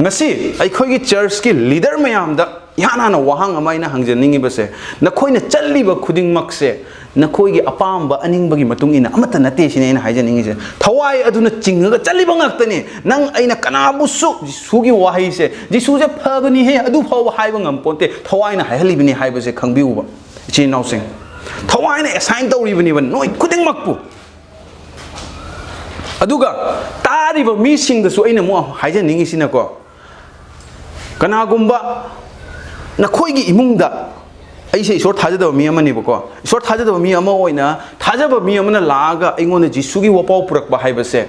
ꯉꯁꯤ ꯑꯩꯈꯣꯏꯒꯤ churchꯀꯤ leader ꯃꯌꯥꯝꯗ ꯏꯍꯥꯟ ꯍꯥꯟꯅ ꯋꯥꯍꯪ ꯑꯃ ꯑꯩꯅ ꯍꯪꯖꯅꯤꯡꯉꯤꯕꯁꯦ, ꯅꯈꯣꯏꯅ ꯆꯠꯂꯤꯕ ꯈꯨꯗꯤꯡꯃꯛꯁꯦ ꯅꯈꯣꯏꯒꯤ ꯑꯄꯥꯝꯕ ꯑꯅꯤꯡꯕꯒꯤ ꯃꯇꯨꯡ ꯏꯟꯅ ꯑꯃꯠꯇ ꯅꯠꯇꯦ ꯁꯤꯅꯤ ꯑꯩꯅ ꯍꯥꯏꯖꯅꯤꯡꯉꯤꯁꯦ꯫ ꯊꯋꯥꯏ ꯑꯗꯨꯅ ꯆꯤꯡꯉꯒ ꯆꯠꯂꯤꯕ ꯉꯥꯛꯇꯅꯤ꯫ ꯅꯪ ꯑꯩꯅ ꯀꯅꯥꯕꯨꯁꯨ ꯖꯤꯁꯨꯒꯤ ꯋꯥꯍꯩꯁꯦ, "ꯖꯤꯁꯨꯁꯦ ꯐꯕꯅꯤꯍꯦ," ꯑꯗꯨ ꯐꯥꯎꯕ ꯍꯥꯏꯕ ꯉꯝꯄꯣꯟꯇꯦ, ꯊꯋꯥꯏꯅ ꯍꯥꯏꯍꯜꯂꯤꯕꯅꯤ ꯍꯥꯏꯕꯁꯦ ꯈꯪꯕꯤꯌꯨꯕ꯫ ꯏꯆꯤꯟ ꯏꯅꯥꯎꯁꯤꯡ, ꯊꯋꯥꯏꯅ assign ꯇꯧꯔꯤꯕꯅꯦꯕ ꯅꯣꯏ ꯈꯨꯗꯤꯡꯃꯛꯄꯨ꯫ ꯑꯗꯨꯒ ꯇꯥꯔꯤꯕ ꯃꯤꯁꯤꯡꯗꯁꯨ ꯑꯩꯅ ꯑꯃꯨꯛ ꯍꯥꯏꯖꯅꯤꯡꯉꯤꯁꯤꯅꯀꯣ, ꯀꯅꯥꯒꯨꯝꯕ ꯅꯈꯣꯏꯒꯤ ꯏꯃꯨꯡꯗ, ꯑꯩꯁꯦ ꯏꯁꯣꯔ ꯊꯥꯖꯗꯕ ꯃꯤ ꯑꯃꯅꯦꯕꯀꯣ, ꯏꯁꯣꯔ ꯊꯥꯖꯗꯕ ꯃꯤ ꯑꯃ ꯑꯣꯏꯅ ꯊꯥꯖꯕ ꯃꯤ ꯑꯃꯅ ꯂꯥꯛꯑꯒ ꯑꯩꯉꯣꯟꯗ ꯖꯤꯁꯨꯒꯤ ꯋꯥꯄꯥꯎ ꯄꯨꯔꯛꯄ ꯍꯥꯏꯕꯁꯦ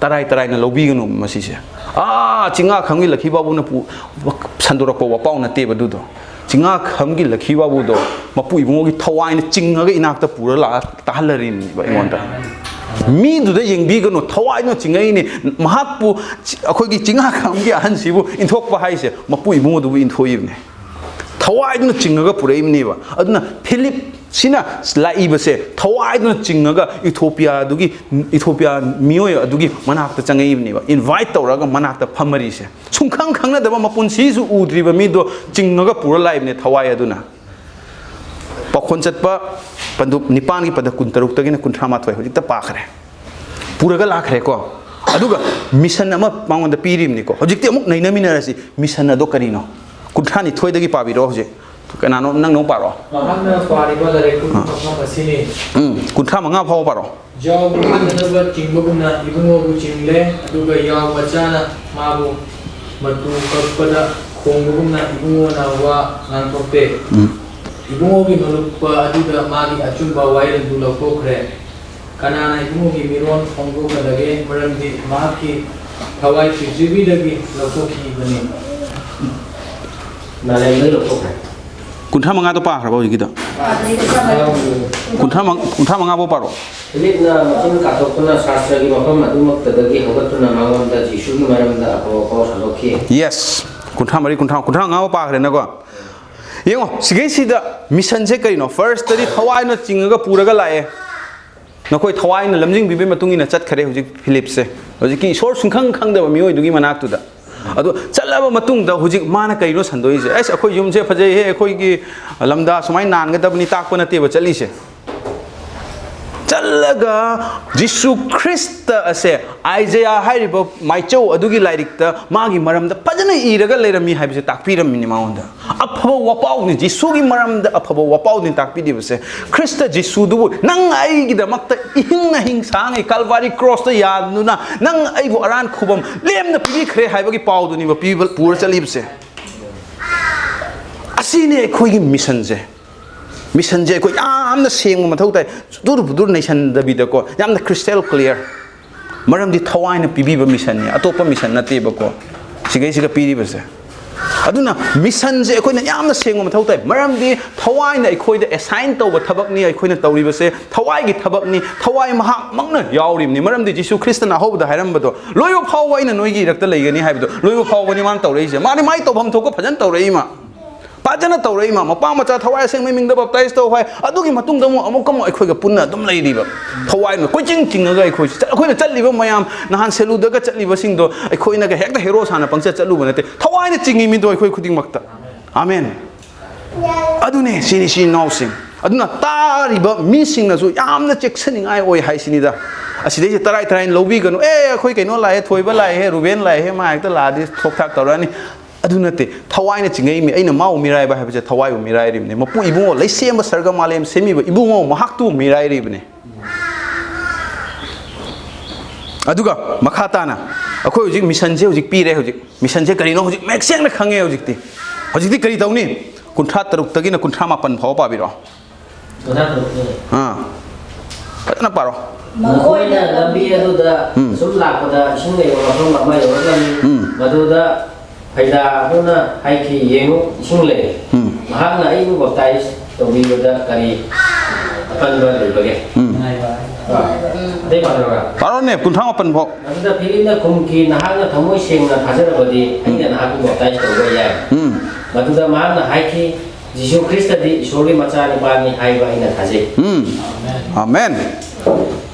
ꯇꯔꯥꯏ ꯇꯔꯥꯏꯅ ꯂꯧꯕꯤꯒꯅꯨ꯫ ꯃꯁꯤꯁꯦ, ꯑꯥ, ꯆꯤꯡꯉꯥ ꯈꯝꯒꯤ ꯂꯛꯈꯤ ꯕꯥꯕꯨꯅ ꯄꯨ-, ꯁꯟꯗꯣꯔꯛꯄ ꯋꯥꯄꯥꯎ ꯅꯠꯇꯦꯕ ꯑꯗꯨꯗꯣ꯫ ꯆꯤꯡꯉꯥꯈꯝꯒꯤ ꯂꯛꯈꯤ ꯕꯥꯕꯨꯗꯣ ꯃꯄꯨ ꯏꯕꯨꯡꯉꯣꯒꯤ ꯊꯋꯥꯏꯅ ꯆꯤꯡꯉꯒ ꯏꯅꯥꯛꯇ ꯄꯨꯔ ꯂꯥꯛꯑ ꯇꯥꯍꯜꯂꯔꯤꯅꯦꯕ ꯑꯩꯉꯣꯟꯗ꯫ ꯃꯤꯗꯨꯗ ꯌꯦꯡꯕꯤꯒꯅꯨ, ꯊꯋꯥꯏꯗꯨꯅ ꯆꯤꯡꯉꯛꯏꯅꯦ꯫ ꯃꯍꯥꯛꯄꯨ, ꯑꯩꯈꯣꯏꯒꯤ ꯆꯤꯡꯉꯥꯈꯝꯒꯤ ꯑꯍꯟꯁꯤꯕꯨ ꯏꯟꯊꯣꯛꯄ ꯍꯥꯏꯁꯦ ꯃꯄꯨ ꯏꯕꯨꯡꯉꯣꯗꯨꯕꯨ ꯏꯟꯊꯣꯛꯏꯕꯅꯦ꯫ ꯊꯋꯥꯏꯗꯨꯅ ꯆꯤꯡꯉꯒ ꯄꯨꯔꯛꯏꯕꯅꯦꯕ꯫ ꯑꯗꯨꯅ ꯐꯤꯂꯤꯞꯁꯤꯅ ꯂꯥꯛꯏꯕꯁꯦ ꯊꯋꯥꯏꯗꯨꯅ ꯆꯤꯡꯉꯒ ꯏꯊꯣꯄꯤꯌꯥꯗꯨꯒꯤ, ꯏꯊꯣꯄꯤꯌꯥ ꯃꯤꯑꯣꯏ ꯑꯗꯨꯒꯤ ꯃꯅꯥꯛꯇ ꯆꯪꯉꯛꯏꯕꯅꯦꯕ, ꯏꯟꯚꯥꯏꯠ ꯇꯧꯔꯒ ꯃꯅꯥꯛꯇ ꯐꯝꯃꯔꯤꯁꯦ꯫ ꯁꯨꯡꯈꯪ ꯈꯪꯅꯗꯕ, ꯃꯄꯨꯟꯁꯤꯁꯨ ꯎꯗ꯭ꯔꯤꯕ ꯃꯤꯗꯣ ꯆꯤꯡꯉꯒ ꯄꯨꯔ ꯂꯥꯛꯏꯕꯅꯦ ꯊꯋꯥꯏ ꯑꯗꯨꯅ꯫ ꯄꯥꯎꯈꯣꯟ ꯆꯠꯄ ꯄꯟꯗꯨꯞ ꯅꯤꯄꯥꯟꯒꯤ ꯄꯗ ꯀꯨꯟꯇꯔꯨꯛꯇꯒꯤꯅ ꯀꯨꯟꯊ꯭ꯔꯥ ꯃꯥꯊꯣꯏ ꯍꯧꯖꯤꯛꯇ ꯄꯥꯈ꯭ꯔꯦ꯫ ꯄꯨꯔꯒ ꯂꯥꯛꯈ꯭ꯔꯦꯀꯣ꯫ ꯑꯗꯨꯒ ꯃꯤꯁꯟ ꯑꯃ ꯃꯉꯣꯟꯗ ꯄꯤꯔꯤꯕꯅꯤꯀꯣ꯫ ꯍꯧꯖꯤꯛꯇꯤ ꯑꯃꯨꯛ ꯅꯩꯅꯃꯤꯟꯅꯔꯁꯤ, ꯃꯤꯁꯟ ꯑꯗꯣ ꯀꯔꯤꯅꯣ? ꯀꯨꯟꯊ꯭ꯔꯥ ꯅꯤꯊꯣꯏꯗꯒꯤ ꯄꯥꯕꯤꯔꯛꯑꯣ ꯍꯧꯖꯤꯛ꯫ ꯀꯅꯥꯅꯣ? ꯅꯪꯅ ꯑꯃꯨꯛ ꯄꯥꯔꯛꯑꯣ꯫ ꯃꯍꯥꯛꯅ ꯄꯥꯔꯤꯕ ꯂꯥꯏꯔꯤꯛꯇꯨꯒꯤ ꯑꯥ꯫ ꯃꯐꯝ ꯑꯁꯤꯅꯤ꯫ ꯎꯝ, ꯀꯨꯟꯊ꯭ꯔꯥ ꯃꯉꯥ ꯐꯥꯎꯕ ꯄꯥꯔꯛꯑꯣ꯫ ꯌꯥꯎꯕ ꯀꯟꯅꯅꯕ ꯆꯤꯡꯕꯒꯨꯝꯅ ꯏꯕꯨꯡꯉꯣꯕꯨ ꯆꯤꯡꯂꯦ, ꯑꯗꯨꯒ ꯌꯥꯎ ꯃꯆꯥꯅ ꯃꯥꯕꯨ ꯃꯇꯨ ꯀꯛꯄꯗ ꯈꯣꯡꯕꯒꯨꯝꯅ ꯏꯕꯨꯡꯉꯣꯅ ꯋꯥ ꯉꯥꯡꯊꯣꯛꯇꯦ꯫ ꯎꯝ꯫ ꯏꯕꯨꯡꯉꯣꯒꯤ ꯅꯣꯂꯨꯛꯄ ꯑꯗꯨꯗ ꯃꯥꯒꯤ ꯑꯆꯨꯝꯕ ꯋꯥꯌꯦꯜ ꯑꯗꯨ ꯂꯧꯊꯣꯛꯈ꯭ꯔꯦ꯫ ꯀꯅꯥꯅ ꯏꯕꯨꯡꯉꯣꯒꯤ ꯃꯤꯔꯣꯟ ꯐꯣꯡꯗꯣꯛꯀꯗꯒꯦ? ꯃꯔꯝꯗꯤ ꯃꯍꯥꯛꯀꯤ ꯊꯋꯥꯏ ꯄ꯭ꯔꯤꯊꯤꯕꯤꯗꯒꯤ ꯂꯧꯊꯣꯛꯈꯤꯕꯅꯤ꯫ ꯃꯥꯂꯦꯝꯗꯒꯤ ꯂꯧꯊꯣꯛꯈ꯭ꯔꯦ꯫ ꯀꯨꯟꯊ꯭ꯔꯥ ꯃꯉꯥꯗꯣ ꯄꯥꯈ꯭ꯔꯕ ꯍꯧꯖꯤꯛꯀꯤꯗꯣ? ꯀꯨꯟꯊ꯭ꯔꯥ ꯃꯉꯥ, ꯀꯨꯟꯊ꯭ꯔꯥ ꯃꯉꯥ ꯐꯥꯎ ꯄꯥꯔꯛꯑꯣ꯫ ꯐꯤꯂꯤꯞꯅ ꯃꯆꯤꯟ ꯀꯥꯊꯣꯛꯇꯨꯅ ꯁꯥꯁꯇ꯭ꯔꯒꯤ ꯃꯐꯝ ꯑꯗꯨꯃꯛꯇꯗꯒꯤ ꯍꯧꯒꯠꯇꯨꯅ ꯃꯉꯣꯟꯗ ꯖꯤꯁꯨꯒꯤ ꯃꯔꯝꯗ ꯑꯐꯕ ꯄꯥꯎ ꯁꯟꯗꯣꯛꯈꯤ꯫ ꯌꯦꯁ꯫ ꯀꯨꯟꯊ꯭ꯔꯥ ꯃꯔꯤ, ꯀꯨꯟꯊ꯭ꯔꯥ, ꯀꯨꯟꯊ꯭ꯔꯥ ꯃꯉꯥ ꯐꯥꯎ ꯄꯥꯈ꯭ꯔꯦꯅꯀꯣ꯫ ꯌꯦꯡꯉꯣ, ꯁꯤꯒꯩꯁꯤꯗ ꯃꯤꯁꯟꯁꯦ ꯀꯔꯤꯅꯣ? ꯐꯥꯔꯁꯇꯗꯤ ꯊꯋꯥꯏꯅ ꯆꯤꯡꯉꯒ ꯄꯨꯔꯒ ꯂꯥꯛꯑꯦ꯫ ꯅꯈꯣꯏ ꯊꯋꯥꯏꯅ ꯂꯝꯖꯤꯡꯕꯤꯕꯒꯤ ꯃꯇꯨꯡ ꯏꯟꯅ ꯆꯠꯈꯔꯦ ꯍꯧꯖꯤꯛ ꯐꯤꯂꯤꯞꯁꯦ꯫ ꯍꯧꯖꯤꯛꯀꯤ ꯏꯁꯣꯔ ꯁꯨꯡꯈꯪ ꯈꯪꯗꯕ ꯃꯤꯑꯣꯏꯗꯨꯒꯤ ꯃꯅꯥꯛꯇꯨꯗ꯫ ꯑꯗꯣ ꯆꯠꯂꯕ ꯃꯇꯨꯡꯗ ꯍꯧꯖꯤꯛ ꯃꯥꯅ ꯀꯩꯅꯣ ꯁꯟꯗꯣꯛꯏꯁꯦ? "ꯑꯁ, ꯑꯩꯈꯣꯏ ꯌꯨꯝꯁꯦ ꯐꯖꯩꯍꯦ, ꯑꯩꯈꯣꯏꯒꯤ ꯂꯝꯗꯥ ꯁꯨꯃꯥꯏꯅ ꯅꯥꯟꯒꯗꯕꯅꯤ" ꯇꯥꯛꯄ ꯅꯠꯇꯦꯕ ꯆꯠꯂꯤꯁꯦ꯫ ꯆꯠꯂꯒ ꯖꯤꯁꯨ ꯈ꯭ꯔꯤꯁꯇ ꯑꯁꯦ ꯑꯥꯏꯖꯌꯥ ꯍꯥꯏꯔꯤꯕ ꯃꯥꯏꯆꯧ ꯑꯗꯨꯒꯤ ꯂꯥꯏꯔꯤꯛꯇ ꯃꯥꯒꯤ ꯃꯔꯝꯗ ꯐꯖꯅ ꯏꯔꯒ ꯂꯩꯔꯝꯃꯤ ꯍꯥꯏꯕꯁꯦ ꯇꯥꯛꯄꯤꯔꯝꯃꯤꯅꯤ ꯃꯉꯣꯟꯗ꯫ ꯑꯐꯕ ꯋꯥꯄꯥꯎꯅꯤ, ꯖꯤꯁꯨꯒꯤ ꯃꯔꯝꯗ ꯑꯐꯕ ꯋꯥꯄꯥꯎꯅꯤ ꯇꯥꯛꯄꯤꯔꯤꯕꯁꯦ꯫ ꯈ꯭ꯔꯤꯁꯇ ꯖꯤꯁꯨꯗꯨꯕꯨ ꯅꯪ ꯑꯩꯒꯤꯗꯃꯛꯇ ꯏꯍꯤꯡ ꯑꯍꯤꯡ ꯁꯥꯡꯉꯩ ꯀꯜꯚꯥꯔꯤ ꯀ꯭ꯔꯣꯁꯇ ꯌꯥꯟꯗꯨꯅ ꯅꯪ ꯑꯩꯕꯨ ꯑꯔꯥꯟ ꯈꯨꯕꯝ ꯂꯦꯝꯅ ꯄꯤꯕꯤꯈ꯭ꯔꯦ ꯍꯥꯏꯕꯒꯤ ꯄꯥꯎꯗꯨꯅꯤꯕ ꯄꯤꯕ, ꯄꯨꯔ ꯆꯠꯂꯤꯕꯁꯦ꯫ ꯑꯁꯤꯅꯤ ꯑꯩꯈꯣꯏꯒꯤ ꯃꯤꯁꯟꯁꯦ꯫ ꯃꯤꯁꯟꯁꯦ ꯑꯩꯈꯣꯏ ꯌꯥꯝꯅ ꯁꯦꯡꯕ ꯃꯊꯧ ꯇꯥꯏ꯫ ꯆꯨꯗꯨꯔ ꯐꯨꯗꯨꯔ ꯅꯩꯁꯟꯗꯕꯤꯗꯀꯣ, ꯌꯥꯝꯅ ꯀ꯭ꯔꯤꯁꯇꯦꯜ ꯀ꯭ꯂꯤꯌꯥꯔ꯫ ꯃꯔꯝꯗꯤ ꯊꯋꯥꯏꯅ ꯄꯤꯕꯤꯕ ꯃꯤꯁꯟꯅꯤ, ꯑꯇꯣꯞꯄ ꯃꯤꯁꯟ ꯅꯠꯇꯦꯕꯀꯣ ꯁꯤꯒꯩꯁꯤꯒ ꯄꯤꯔꯤꯕꯁꯦ꯫ ꯑꯗꯨꯅ ꯃꯤꯁꯟꯁꯦ ꯑꯩꯈꯣꯏꯅ ꯌꯥꯝꯅ ꯁꯦꯡꯕ ꯃꯊꯧ ꯇꯥꯏ꯫ ꯃꯔꯝꯗꯤ ꯊꯋꯥꯏꯅ ꯑꯩꯈꯣꯏꯗ ꯑꯦꯁꯥꯏꯟ ꯇꯧꯕ ꯊꯕꯛꯅꯤ꯫ ꯑꯩꯈꯣꯏꯅ ꯇꯧꯔꯤꯕꯁꯦ ꯊꯋꯥꯏꯒꯤ ꯊꯕꯛꯅꯤ꯫ ꯊꯋꯥꯏ ꯃꯍꯥꯛꯃꯛꯅ ꯌꯥꯎꯔꯤꯕꯅꯤ꯫ ꯃꯔꯝꯗꯤ ꯖꯤꯁꯨ ꯈ꯭ꯔꯤꯁꯇꯅ ꯑꯍꯧꯕꯗ ꯍꯥꯏꯔꯝꯕꯗꯣ, "ꯂꯣꯏꯕ ꯐꯥꯎꯕ ꯑꯩꯅ ꯅꯣꯏꯒꯤ ꯏꯔꯛꯇ ꯂꯩꯒꯅꯤ" ꯍꯥꯏꯕꯗꯣ, ꯂꯣꯏꯕ ꯐꯥꯎꯕꯅꯤ ꯃꯥꯅ ꯇꯧꯔꯛꯏꯁꯦ꯫ ꯃꯥꯗꯤ ꯃꯥꯏ ꯇꯧꯐꯝ ꯊꯣꯛꯄ ꯐꯖꯅ ꯇꯧꯔꯛꯏ ꯃꯥ꯫ ꯐꯖꯅ ꯇꯧꯔꯛꯏ ꯃꯥ꯫ "ꯃꯄꯥ ꯃꯆꯥ ꯊꯋꯥꯏ ꯑꯁꯦꯡꯕꯒꯤ ꯃꯤꯡꯗ ꯕꯞꯇꯥꯏꯁ ꯇꯧ" ꯍꯥꯏ꯫ ꯑꯗꯨꯒꯤ ꯃꯇꯨꯡꯗ ꯑꯃꯨꯛ, ꯑꯃꯨꯛꯀ ꯑꯃꯨꯛ ꯑꯩꯈꯣꯏꯒ ꯄꯨꯟꯅ ꯑꯗꯨꯝ ꯂꯩꯔꯤꯕ꯫ ꯊꯋꯥꯏꯅ ꯀꯣꯏꯆꯤꯡ ꯆꯤꯡꯉꯒ ꯑꯩꯈꯣꯏ ꯆꯠ-, ꯑꯩꯈꯣꯏꯅ ꯆꯠꯂꯤꯕ ꯃꯌꯥꯝ, ꯅꯍꯥꯟ ꯁꯦꯂꯨꯗꯒ ꯆꯠꯂꯤꯕꯁꯤꯡꯗꯣ ꯑꯩꯈꯣꯏꯅꯒ ꯍꯦꯛꯇ ꯍꯦꯔꯣ ꯁꯥꯅ ꯄꯪꯆꯠ ꯆꯠꯂꯨꯕ ꯅꯠꯇꯦ꯫ ꯊꯋꯥꯏꯅ ꯆꯤꯡꯉꯤ ꯃꯤꯗꯣ ꯑꯩꯈꯣꯏ ꯈꯨꯗꯤꯡꯃꯛꯇ꯫ ꯑꯥꯃꯦꯟ꯫ ꯑꯗꯨꯅꯦ, ꯁꯤꯅꯤ, ꯏꯆꯤꯟ ꯏꯅꯥꯎꯁꯤꯡ꯫ ꯑꯗꯨꯅ ꯇꯥꯔꯤꯕ ꯃꯤꯁꯤꯡꯅꯁꯨ ꯌꯥꯝꯅ ꯆꯦꯛꯁꯤꯟꯅꯤꯡꯉꯥꯏ ꯑꯣꯏ ꯍꯥꯏꯁꯤꯅꯤꯗ꯫ ꯑꯁꯤꯗꯩꯁꯤ ꯇꯔꯥꯏ ꯇꯔꯥꯏꯅ ꯂꯧꯕꯤꯒꯅꯨ꯫ "ꯑꯦ, ꯑꯩꯈꯣꯏ ꯀꯩꯅꯣ ꯂꯥꯛꯑꯦ, ꯊꯣꯏꯕ ꯂꯥꯛꯑꯦ, ꯔꯨꯕꯦꯟ ꯂꯥꯛꯑꯦ", ꯃꯥ ꯍꯦꯛꯇ ꯂꯥꯛꯑꯗꯤ ꯊꯣꯛ ꯊꯥꯛ ꯇꯧꯔꯛꯑꯅꯤ꯫ ꯑꯗꯨ ꯅꯠꯇꯦ, ꯊꯋꯥꯏꯅ ꯆꯤꯡꯉꯛꯏꯃꯤ꯫ ꯑꯩꯅ ꯃꯥꯕꯨ ꯃꯤꯔꯥꯏꯕ ꯍꯥꯏꯕꯁꯦ ꯊꯋꯥꯏꯕꯨ ꯃꯤꯔꯥꯏꯔꯤꯕꯅꯤ꯫ ꯃꯄꯨ ꯏꯕꯨꯡꯉꯣ, ꯂꯩꯁꯦꯝꯕ ꯁꯔꯒ ꯃꯥꯂꯦꯝ ꯁꯦꯝꯃꯤꯕ ꯏꯕꯨꯡꯉꯣ, ꯃꯍꯥꯛꯇꯨ ꯃꯤꯔꯥꯏꯔꯤꯕꯅꯤ꯫ ꯑꯗꯨꯒ ꯃꯈꯥ ꯇꯥꯅ ꯑꯩꯈꯣꯏ ꯍꯧꯖꯤꯛ ꯃꯤꯁꯟꯁꯦ ꯍꯧꯖꯤꯛ ꯄꯤꯔꯦ꯫ ꯍꯧꯖꯤꯛ ꯃꯤꯁꯟꯁꯦ ꯀꯔꯤꯅꯣ ꯍꯧꯖꯤꯛ ꯃꯌꯦꯛ ꯁꯦꯡꯅ ꯈꯪꯉꯦ ꯍꯧꯖꯤꯛꯇꯤ꯫ ꯍꯧꯖꯤꯛꯇꯤ ꯀꯔꯤ ꯇꯧꯅꯤ? ꯀꯨꯟꯊ꯭ꯔꯥ ꯇꯔꯨꯛꯇꯒꯤꯅ ꯀꯨꯟꯊ꯭ꯔꯥ ꯃꯥꯄꯟ ꯐꯥꯎꯕ ꯄꯥꯕꯤꯔꯛꯑꯣ꯫ ꯀꯨꯟꯊ꯭ꯔꯥ ꯇꯔꯨꯛꯇꯒꯤ꯫ ꯑꯥ, ꯐꯖꯅ ꯄꯥꯔꯣ꯫ ꯃꯈꯣꯏꯅ ꯂꯝꯕꯤ ꯑꯗꯨꯗ ꯎꯝ꯫ ꯁꯨꯝ ꯂꯥꯛꯄꯗ ꯏꯁꯤꯡ ꯂꯩꯕ ꯃꯐꯝ ꯑꯃ ꯌꯧꯔꯛꯂꯝꯃꯤ꯫ ꯎꯝ꯫ ꯃꯗꯨꯗ ꯐꯩꯗꯥ ꯑꯗꯨꯅ ꯍꯥꯏꯈꯤ, "ꯌꯦꯡꯉꯨ, ꯏꯁꯤꯡ ꯂꯩ꯫ ꯎꯝ꯫ ꯃꯍꯥꯛꯅ ꯑꯩꯕꯨ ꯕꯞꯇꯥꯏꯖ ꯇꯧꯕꯤꯕꯗ ꯀꯔꯤ ꯑꯄꯟꯕ ꯂꯩꯕꯒꯦ?" ꯎꯝ꯫ ꯑꯥ, ꯑꯇꯩ ꯄꯥꯖꯔꯛꯎꯔꯥ? ꯄꯥꯔꯣꯅꯦ, ꯀꯨꯟꯊ꯭ꯔꯥ ꯃꯥꯄꯟ ꯐꯥꯎ꯫ ꯑꯗꯨꯗ ꯐꯤꯂꯤꯞꯅ ꯈꯨꯝꯈꯤ, "ꯅꯍꯥꯛꯅ ꯊꯃꯣꯏ ꯁꯦꯡꯅ ꯊꯥꯖꯔꯕꯗꯤ ꯑꯩꯅ ꯅꯍꯥꯛꯄꯨ ꯕꯞꯇꯥꯏꯖ ꯇꯧꯕ ꯌꯥꯏ꯫" ꯎꯝ꯫ ꯃꯗꯨꯗ ꯃꯍꯥꯛꯅ ꯍꯥꯏꯈꯤ, "ꯖꯤꯁꯨ ꯈ꯭ꯔꯤꯁꯇꯗꯤ ꯏꯁꯣꯔꯒꯤ ꯃꯆꯥꯅꯨꯄꯥꯅꯤ ꯍꯥꯏꯕ ꯑꯩꯅ ꯊꯥꯖꯩ꯫" ꯎꯝ꯫ ꯑꯥꯃꯦꯟ꯫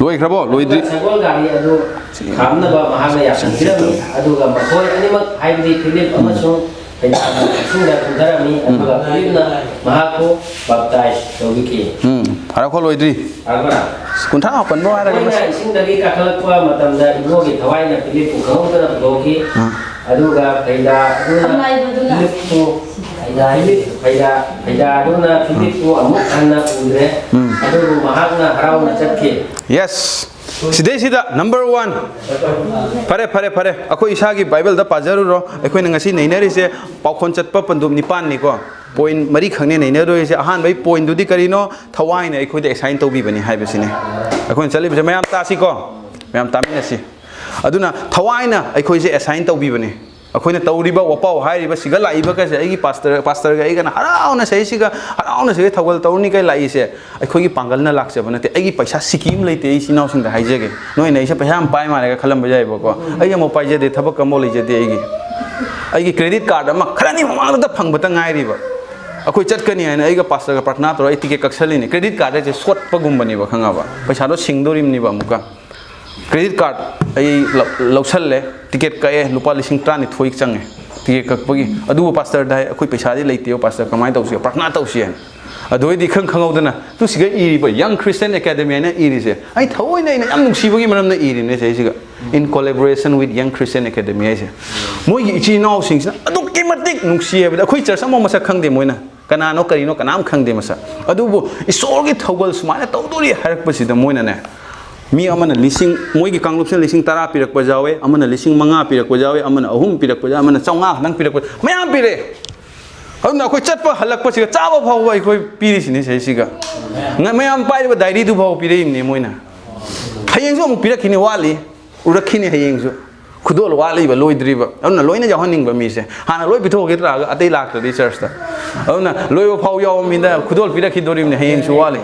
ꯂꯣꯏꯈ꯭ꯔꯕꯣ? ꯂꯣꯏꯗ꯭ꯔꯤ꯫ ꯁꯒꯣꯜ ꯒꯥꯔꯤ ꯑꯗꯨ ꯈꯥꯝꯅꯕ ꯃꯍꯥꯛꯅ ꯌꯥꯁꯤꯟꯕꯤꯔꯝꯃꯤ꯫ ꯑꯗꯨꯒ ꯃꯈꯣꯏ ꯑꯅꯤꯃꯛ, ꯍꯥꯏꯕꯗꯤ ꯐꯤꯂꯤꯞ ꯑꯃꯁꯨꯡ ꯐꯩꯗꯥꯅ ꯏꯁꯤꯡꯗ ꯀꯨꯝꯊꯔꯝꯃꯤ꯫ ꯑꯗꯨꯒ ꯐꯤꯂꯤꯞꯅ ꯃꯍꯥꯛꯄꯨ ꯕꯞꯇꯥꯏꯖ ꯇꯧꯕꯤꯈꯤ꯫ ꯎꯝ, ꯐꯔꯦꯀꯣ, ꯂꯣꯏꯗ꯭ꯔꯤ꯫ ꯐꯔꯕ꯭ꯔꯥ? ꯀꯨꯟꯊ꯭ꯔꯥ ꯃꯥꯄꯟ ꯐꯥꯎ ꯍꯥꯏꯔꯒ ꯃꯈꯣꯏꯅ ꯏꯁꯤꯡꯗꯒꯤ ꯀꯥꯈꯠꯂꯛꯄ ꯃꯇꯝꯗ ꯏꯕꯨꯡꯒꯤ ꯊꯋꯥꯏꯅ ꯐꯤꯂꯤꯞꯄꯨ ꯈꯪꯍꯧꯗꯅ ꯄꯨꯊꯣꯛꯈꯤ꯫ ꯎꯝ꯫ ꯑꯗꯨꯒ ꯐꯩꯗꯥ ꯑꯗꯨꯅ ꯐꯤꯂꯤꯞꯄꯨ, ꯐꯩꯗꯥ, ꯐꯩꯗꯥ ꯑꯗꯨꯅ ꯐꯤꯂꯤꯞꯄꯨ ꯑꯃꯨꯛ ꯍꯟꯅ ꯎꯗ꯭ꯔꯦ꯫ ꯎꯝ꯫ ꯑꯗꯨꯕꯨ ꯃꯍꯥꯛꯅ ꯍꯔꯥꯎꯅ ꯆꯠꯈꯤ꯫ Yes꯫ ꯁꯤꯗꯩꯁꯤꯗ number one꯫ ꯐꯔꯦ, ꯐꯔꯦ, ꯐꯔꯦ꯫ ꯑꯩꯈꯣꯏ ꯏꯁꯥꯒꯤ ꯕꯥꯏꯕꯜꯗ ꯄꯥꯖꯔꯨꯔꯣ꯫ ꯑꯩꯈꯣꯏꯅ ꯉꯁꯤ ꯅꯩꯅꯔꯤꯁꯦ ꯄꯥꯎꯈꯣꯟ ꯆꯠꯄ ꯄꯟꯗꯨꯞ ꯅꯤꯄꯥꯟꯅꯤꯀꯣ꯫ Point ꯃꯔꯤꯈꯛꯅꯦ ꯅꯩꯅꯗꯣꯏꯁꯦ꯫ ꯑꯍꯥꯟꯕꯒꯤ pointꯗꯨꯗꯤ ꯀꯔꯤꯅꯣ? ꯊꯋꯥꯏꯅ ꯑꯩꯈꯣꯏꯗ assign ꯇꯧꯕꯤꯕꯅꯤ ꯍꯥꯏꯕꯁꯤꯅꯤ꯫ ꯑꯩꯈꯣꯏꯅ ꯆꯠꯂꯤꯕꯁꯦ, ꯃꯌꯥꯝ ꯇꯥꯁꯤꯀꯣ꯫ ꯃꯌꯥꯝ ꯇꯥꯃꯤꯟꯅꯁꯤ꯫ ꯑꯗꯨꯅ ꯊꯋꯥꯏꯅ ꯑꯩꯈꯣꯏꯁꯦ assign ꯇꯧꯕꯤꯕꯅꯤ꯫ ꯑꯩꯈꯣꯏꯅ ꯇꯧꯔꯤꯕ ꯋꯥꯄꯥꯎ ꯍꯥꯏꯔꯤꯕ ꯁꯤꯒ ꯂꯥꯛꯏꯕ ꯀꯩꯁꯦ, ꯑꯩꯒꯤ ꯄꯥꯁꯇꯔ ꯄꯥꯁꯇꯔꯒ ꯑꯩꯒꯅ ꯍꯔꯥꯎꯅ ꯁꯤꯁꯤꯒ ꯍꯔꯥꯎꯅ ꯁꯤꯒ ꯊꯧꯒꯜ ꯇꯧꯔꯅꯤ ꯀꯩ ꯂꯥꯛꯏꯁꯦ, ꯑꯩꯈꯣꯏꯒꯤ ꯄꯥꯡꯒꯜꯅ ꯂꯥꯛꯆꯕ ꯅꯠꯇꯦ꯫ ꯑꯩꯒꯤ ꯄꯩꯁꯥ ꯁꯤꯀꯤ ꯑꯃ ꯂꯩꯇꯦ꯫ ꯑꯩ ꯏꯆꯤꯟ ꯏꯅꯥꯎꯁꯤꯡꯗ ꯍꯥꯏꯖꯒꯦ, ꯅꯣꯏꯅ ꯑꯩꯁꯦ ꯄꯩꯁꯥ ꯌꯥꯝ ꯄꯥꯏ ꯃꯥꯜꯂꯦꯒ ꯈꯜꯂꯝꯕ ꯌꯥꯏꯕꯀꯣ꯫ ꯑꯩ ꯑꯃꯨꯛ ꯄꯥꯏꯖꯗꯦ, ꯊꯕꯛ ꯑꯃꯐꯥꯎ ꯂꯩꯖꯗꯦ꯫ ꯑꯩꯒꯤ ꯑꯩꯒꯤ ꯀ꯭ꯔꯦꯗꯤꯠ ꯀꯥꯔꯗ ꯑꯃ ꯈꯔꯅꯤ ꯃꯃꯥꯡꯗ ꯐꯪꯕꯇ ꯉꯥꯏꯔꯤꯕ꯫ ꯑꯩꯈꯣꯏ ꯆꯠꯀꯅꯤ ꯍꯥꯏꯅ ꯑꯩꯒ ꯄꯥꯁꯇꯔꯒ ꯄ꯭ꯔꯊꯅꯥ ꯇꯧꯔꯒ ꯑꯩ ꯇꯤꯀꯦꯠ ꯀꯛꯁꯜꯂꯤꯅꯤ꯫ ꯀ꯭ꯔꯦꯗꯤꯠ ꯀꯥꯔꯗ ꯍꯥꯏꯁꯦ ꯁꯣꯠꯄꯒꯨꯝꯕꯅꯦꯕ, ꯈꯪꯉꯕ? ꯄꯩꯁꯥꯗꯣ ꯁꯤꯡꯗꯣꯔꯤꯕꯅꯦꯕ ꯑꯃꯨꯛꯀ꯫ ꯀ꯭ꯔꯦꯗꯤꯠ ꯀꯥꯔꯗ ꯑꯩ ꯂꯧ- ꯂꯧꯁꯜꯂꯦ, ꯇꯤꯀꯦꯠ ꯀꯛꯑꯦ, ꯂꯨꯄꯥ ꯂꯤꯁꯤꯡ ꯇꯔꯥꯅꯤꯊꯣꯏ ꯆꯪꯉꯦ ꯇꯤꯀꯦꯠ ꯀꯛꯄꯒꯤ꯫ ꯑꯗꯨꯕꯨ ꯄꯥꯁꯇꯔꯗ ꯍꯥꯏ, "ꯑꯩꯈꯣꯏ ꯄꯩꯁꯥꯗꯤ ꯂꯩꯇꯦꯕ ꯄꯥꯁꯇꯔ, ꯀꯃꯥꯏꯅ ꯇꯧꯁꯤꯒꯦ? ꯄ꯭ꯔꯊꯅꯥ ꯇꯧꯁꯤ" ꯍꯥꯏꯅ꯫ ꯑꯗꯨ ꯑꯩꯗꯤ ꯈꯪ ꯈꯪꯍꯧꯗꯅ, "ꯇꯨ ꯁꯤꯒ ꯏꯔꯤꯕ Young Christian Academy ꯍꯥꯏꯅ ꯏꯔꯤꯁꯦ, ꯑꯩ ꯊꯑꯣꯏꯅ ꯑꯩꯅ ꯌꯥꯝ ꯅꯨꯡꯁꯤꯕꯒꯤ ꯃꯔꯝꯅ ꯏꯔꯤꯅꯦ ꯁꯤꯒ, "In collaboration with Young Christian Academy" ꯍꯥꯏꯁꯦ꯫ ꯃꯣꯏꯒꯤ ꯏꯆꯤꯜ ꯏꯅꯥꯎꯁꯤꯡꯁꯤꯅ ꯑꯗꯨꯛꯀꯤ ꯃꯇꯤꯛ ꯅꯨꯡꯁꯤ ꯍꯥꯏꯕꯗꯤ, ꯑꯩꯈꯣꯏ ꯆꯔꯆ ꯑꯃ ꯃꯁꯛ ꯈꯪꯗꯦ ꯃꯣꯏꯅ꯫ ꯀꯅꯥꯅꯣ ꯀꯔꯤꯅꯣ ꯀꯅꯥꯝ ꯈꯪꯗꯦ ꯃꯁꯛ꯫ ꯑꯗꯨꯕꯨ ꯏꯁꯣꯔꯒꯤ ꯊꯧꯒꯜ ꯁꯨꯃꯥꯏꯅ ꯇꯧꯗꯣꯔꯤ ꯍꯥꯏꯔꯛꯄꯁꯤꯗ ꯃꯣꯏꯅꯅꯦ, ꯃꯤ ꯑꯃꯅ ꯂꯤꯁꯤꯡ, ꯃꯣꯏꯒꯤ ꯀꯥꯡꯂꯨꯞꯁꯤꯅ ꯂꯤꯁꯤꯡ ꯇꯔꯥ ꯄꯤꯔꯛꯄ ꯌꯥꯎꯋꯦ, ꯑꯃꯅ ꯂꯤꯁꯤꯡ ꯃꯉꯥ ꯄꯤꯔꯛꯄ ꯌꯥꯎꯋꯦ, ꯑꯃꯅ ꯑꯍꯨꯝ ꯄꯤꯔꯛꯄ ꯌꯥꯎꯋꯦ, ꯑꯃꯅ ꯆꯥꯝꯃꯉꯥ ꯈꯛꯇꯪ ꯄꯤꯔꯛꯄ, ꯃꯌꯥꯝ ꯄꯤꯔꯛꯑꯦ꯫ ꯑꯗꯨꯅ ꯑꯩꯈꯣꯏ ꯆꯠꯄ ꯍꯜꯂꯛꯄꯁꯤꯒ ꯆꯥꯕ ꯐꯥꯎꯕ ꯑꯩꯈꯣꯏ ꯄꯤꯔꯤꯁꯤꯅꯤ ꯁꯤꯁꯤꯒ꯫ ꯉ- ꯃꯌꯥꯝ ꯄꯥꯏꯔꯤꯕ ꯗꯥꯏꯔꯤꯗꯨ ꯐꯥꯎꯕ ꯄꯤꯔꯛꯏꯕꯅꯦ ꯃꯣꯏꯅ꯫ ꯍꯌꯦꯡꯁꯨ ꯑꯃꯨꯛ ꯄꯤꯔꯛꯈꯤꯅꯤ, ꯋꯥꯠꯂꯤ꯫ ꯎꯔꯛꯈꯤꯅꯤ ꯍꯌꯦꯡꯁꯨ꯫ ꯈꯨꯗꯣꯜ ꯋꯥꯠꯂꯤꯕ, ꯂꯣꯏꯗ꯭ꯔꯤꯕ꯫ ꯑꯗꯨꯅ ꯂꯣꯏꯅ ꯌꯥꯎꯍꯟꯅꯤꯡꯕ ꯃꯤꯁꯦ꯫ ꯍꯥꯟꯅ ꯂꯣꯏ ꯄꯤꯊꯣꯛꯈꯤꯗ꯭ꯔꯒ ꯑꯇꯩ ꯂꯥꯛꯇ꯭ꯔꯗꯤ ꯆꯔꯆꯇ꯫ ꯑꯗꯨꯅ ꯂꯣꯏꯕ ꯐꯥꯎ ꯌꯥꯎꯕ ꯃꯤꯗ ꯈꯨꯗꯣꯜ ꯄꯤꯔꯛꯈꯤꯗꯣꯔꯤꯕꯅꯤ, ꯍꯌꯦꯡꯁꯨ ꯋꯥꯠꯂꯤ꯫